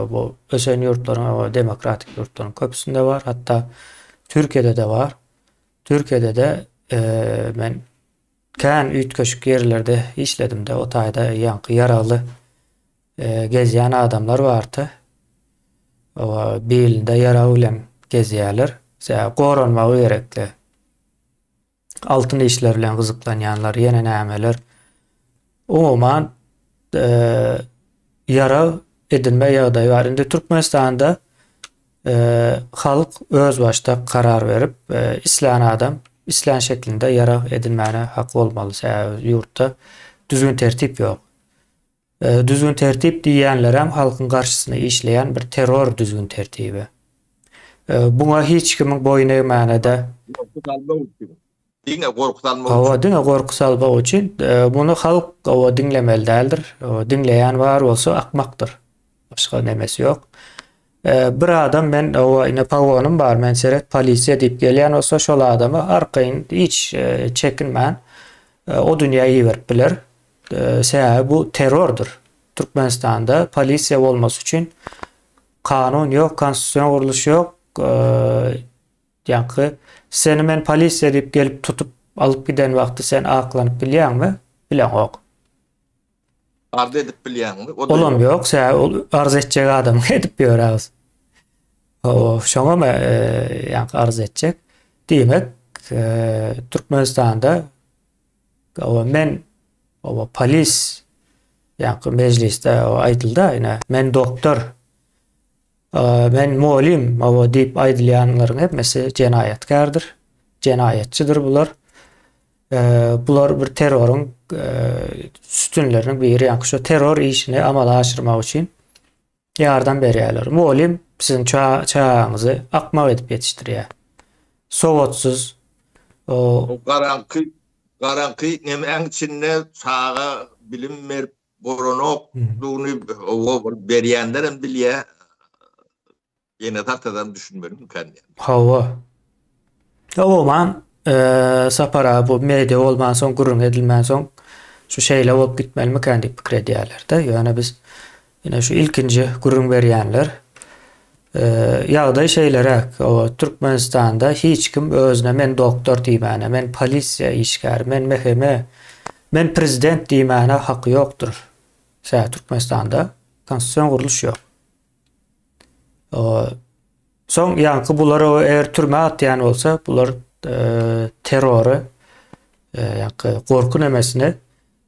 Bu ösen ýurtlaryň, o demokratik ýurtlaryň köpüsinde bar, hatda Türkiýede-de bar. Türkiýede-de men Kän üýtgeşik ýerlerde işledimde o taýda ýaňky ýaragly gezýän adamlar bardy. Owa bilinde ýarag bilen gezýärler. Sebäbi goranmagy gerekli. Altyn işler bilen gyzyklanýanlar, ýene nämeler. Umuman ýarag edinme ýagdaýy bar. Indi Türkmenistanda Halk özbaşdak karar berip, islän adam islän şeklinde ýarag edinmäne haky bolmaly. Sebäbi ýurtda düzgün-tertip ýok. Düzgün-tertip diýýänlerem halkyň garşysyna işleýän bir terror düzgün-tertibi. Buňa hiç kimiň boýun egmäne-de. Gorky salmak üçin. Diňe gorky salmak üçin. Hawa, diňe gorky salmak üçin. Muny halk hawa diňlemeli däldir. Diňleýän bar bolsa akmakdyr. Başga nemesi ýok. Bir adam men hawa ine pagonym bar, men seret polisiýa diýip gelýän bolsa şol adamy arkaýyn hiç çekinmän o dünýä iberip biler. Sebäbi bu terrordyr. Türkmenistanda polisiýa bolmasy üçin kanun ýok, konstitusion gurluş ýok. Ýaňky seni men polisiýa diýip gelip tutup alyp giden wagty sen aklanyp bilýäňmi? Bileňok. Arz edip bilýäňmi? Olam ýok, sebäbi ol arz etjek adam edip ýör arz. O şoňa mı ýaňky arz etjek? Diýmek, Türkmenistanda o men o polis ýaňky mejlisde aýdyldy ine men doktor Men mugallym, hawa diýip aýdylýanlaryň hemmesi jenaýatkärdir. Jenaýatçydyr bular. Bular bir terroryň sütünleriniň biri, ýagny şu terror işini amala aşyrmak üçin. Ýardam berýärler. Mugallym siziň çagaňyzy akmak edip ýetişdirýär. Sowatsyz. O garaňky garaňky nemäň içinde çaga bilim berip bolanokdygyny berýänlerem bilýär. Ene-atadan düşünmelimikän diýýän. Hawa. Umuman, Sapar aga bu media bolmansoň, gürrüň edilmänsoň, şu şeýle bolup gitmelimikän diýip pikir edýärler-de. Ýöne biz ine şu ilkinji gürrüň berýänler ýagdaý şeýleräk, Türkmenistanda hiç kim özüne men doktor diýmäne, men polisiýa işgäri, men MHM, men prezident diýmäne haky ýokdur. Sebäbi Türkmenistanda konstitusion gurluş ýok. Soň ýaňky bular eger türmä atýan bolsa, bular terrory, ýaňky gorky nemesini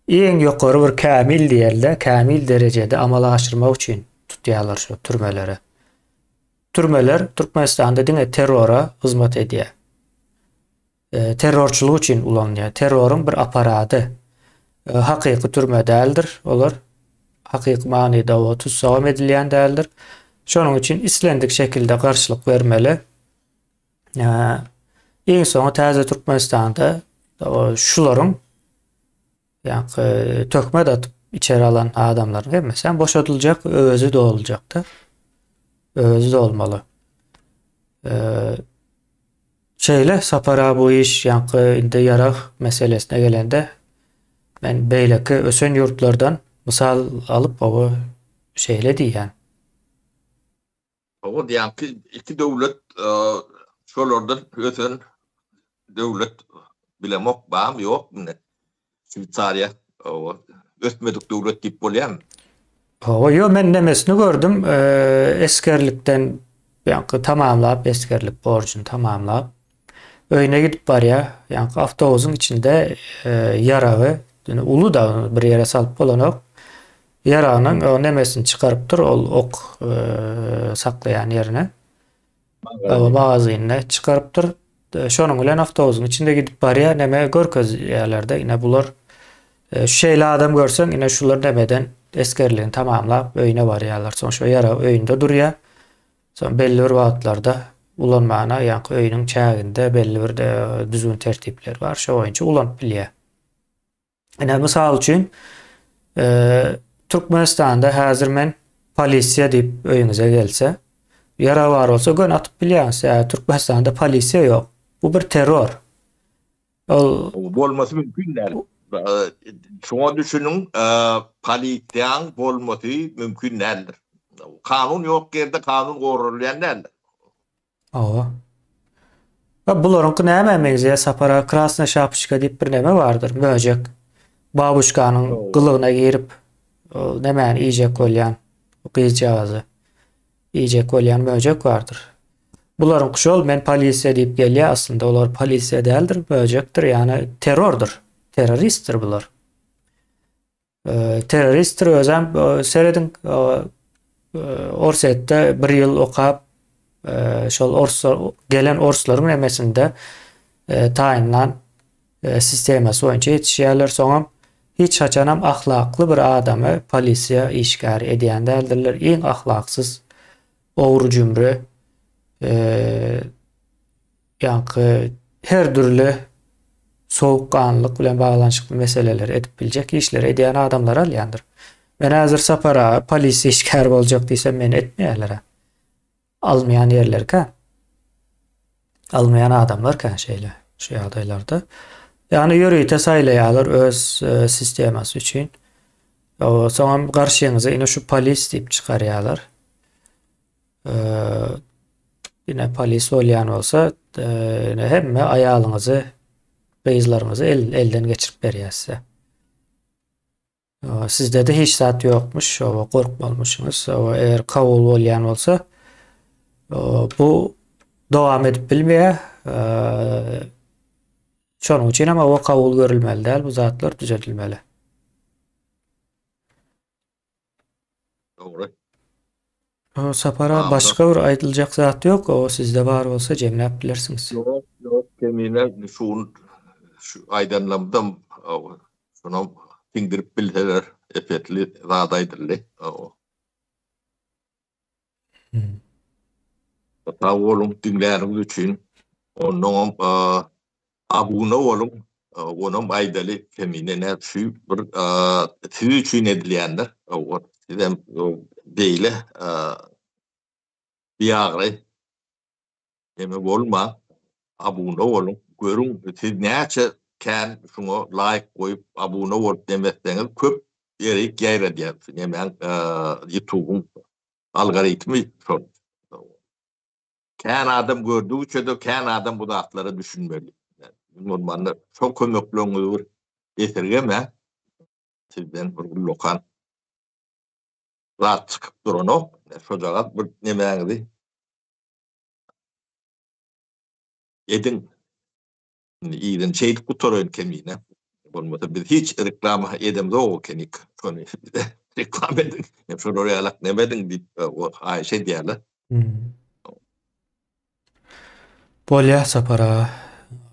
iň ýokary bir kämil diýelde, kämil derejede amala aşyrmak üçin tutýarlar şu türmeleri. Türmeler Türkmenistanda diňe terrora hyzmat edýär. Terrorçylyk üçin ulanylýar. Terroryň bir apparady. Hakyky türme däldir olar. Hakyky manyda o tussagam edilýän däldir. Şonuň üçin islendik şekilde garşylyk bermeli. Iň soňy täze Türkmenistanda şularyň ýaňky töhmet atyp içeri alan adamlaryň hemmesi hem boşadyljak, öwezi doljakda. Öwezi dolmaly. Şeýle Sapar aga bu iş ýaňky indi ýarag meselesine gelende men beýleki ösen ýurtlardan mysal alyp oba şeýle diýýän. Hawa ýaňky iki döwlet şolardan ösen döwlet bilemok barmy ýokmy indi. Şweýsariýa ösmedik döwlet diýip bolýarmy? Hawa, ýo men nemesini gördüm. Esgerlikden ýaňky tamamlap, esgerlik borjuny tamamlap, öýüne gidip barýar. Ýaňky awtobusyň içinde ýaragy, uly da bir ýere salyp bolanok. Ýaragynyň o nemesini çykarypdyr, ol ok saklaýan ýerine. Magazynyny çykarypdyr. Şonuň bilen awtobusyň içinde gidip barýar, neme görkezýärler-de, ine bular şu şeýle adam görseň, ine şular nemeden esgerligini tamamlap öýüne barýarlar. Soň şo ýarag öýünde durýar. Soň belli bir wagtlarda ulanmana, ýaňky öýüniň çäginde belli bir düzgün tertipler bar, şo boýunça ulanyp bilýär. Ine mysal üçin Türkmenistanda häzir men polisiýa diýip öýüňize gelse, ýarag bar bolsa göni atyp bilýäňiz. Ýa Türkmenistanda polisiýa ýok. Bu bir terror. Ol bolmasy mümkin däl. Şoňa düşüniň, polisiýaň bolmasy mümkin däldir. Kanun ýok ýerde kanun goralýan däldir. Hawa. A bularyňky nämä meňzeýär Sapar aga Krasna şapoçka diýip bir neme bardyr, möjek. Babuşkanyň gylygyna girip, ol nemäni iýjek bolýan, gyzjagazy iýjek bolýan möjek bardyr. Bularyňky şol men polisiýa diýip gelýär, aslynda olar polisiýa däldir, möjekdir, ýagny terrordyr, terroristdir bular. Terroristdir özem serediň Orsýetde bir ýyl okap şol orslar gelen orslaryň nemesinde taýynlan sistemasy boýunça ýetişýärler. Soňam hiç haçanam ahlakly bir adamy polisiýa işgäri edýän däldirler. Iň ahlaksyz ogry-jümri Ýaňky her dürli sowukganlylyk bilen baglanyşykly meseleleri edip biljek işleri edýän adamlary alýandyr. Men häzir Sapar aga polisiýa işgäri boljak diýsem meni etmeýärler-ä. Almaýan ýerleri kän. Almaýan adamlar kän şeýle şu ýagdaýlarda. Ýagny ýörite saýlaýarlar öz e, sistemasy üçin. Soňam garşyňyza ine şu polis diýip çykarýarlar. Ine polis bolýan bolsa, ine hemme aýalyňyzy, gyzlaryňyzy el, elden geçirip berýär size. Sizde-de hiç zat ýokmuş, şowa gorkmalymyşyňyz. Şowa eger kabul bolýan bolsa, bu dowam edip bilmeýär. Şonuň üçin hem owa kabul görülmeli däl, bu zatlar düzedilmeli. Dogry. Sapar aga başga bir aýdyljak zat ýok, o sizde bar bolsa jemläp bilersiňiz. Ýok, ýok, kemine şu gün şu aýdanlarymdam şunam siňdirip bilseler epesli zat aýdyldy. Sag boluň diňläniňiz üçin. Onnoňam abuna boluň. Onam aýdaly Kemine nä şu bir siz üçin edilýändir. Sizem beýle biagyry neme bolma abuna boluň. Görüň siz näçe kän şuňa laýk goýup abuna bolup neme etseňiz köp ýerik ýaýradýar. Nemäň ýutubyň algoritmi şol. Kän adam gördügiçe-de kän adam bu zatlara düşünmeli. Bolmanda şo kömekleňizi bir esirgeme. Sizden bir ullakan zat çykyp duranok. Şojagaz bir nemäňizi ediň. Indi yzyny şeýdip gutaraýyn kemine. Bolmasa biz hiç reklama edemzok ekenik. Şony bize reklama ediň. Hem şolar ýalak neme ediň diýip haýyş edýärler. Bolýar Sapar aga.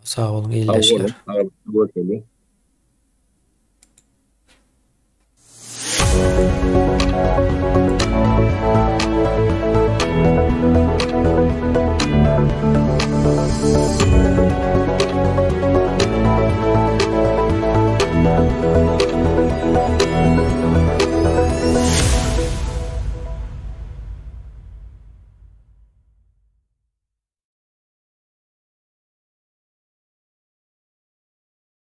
Sag boluň ildeşler. Sag boluň. Görüşeliň.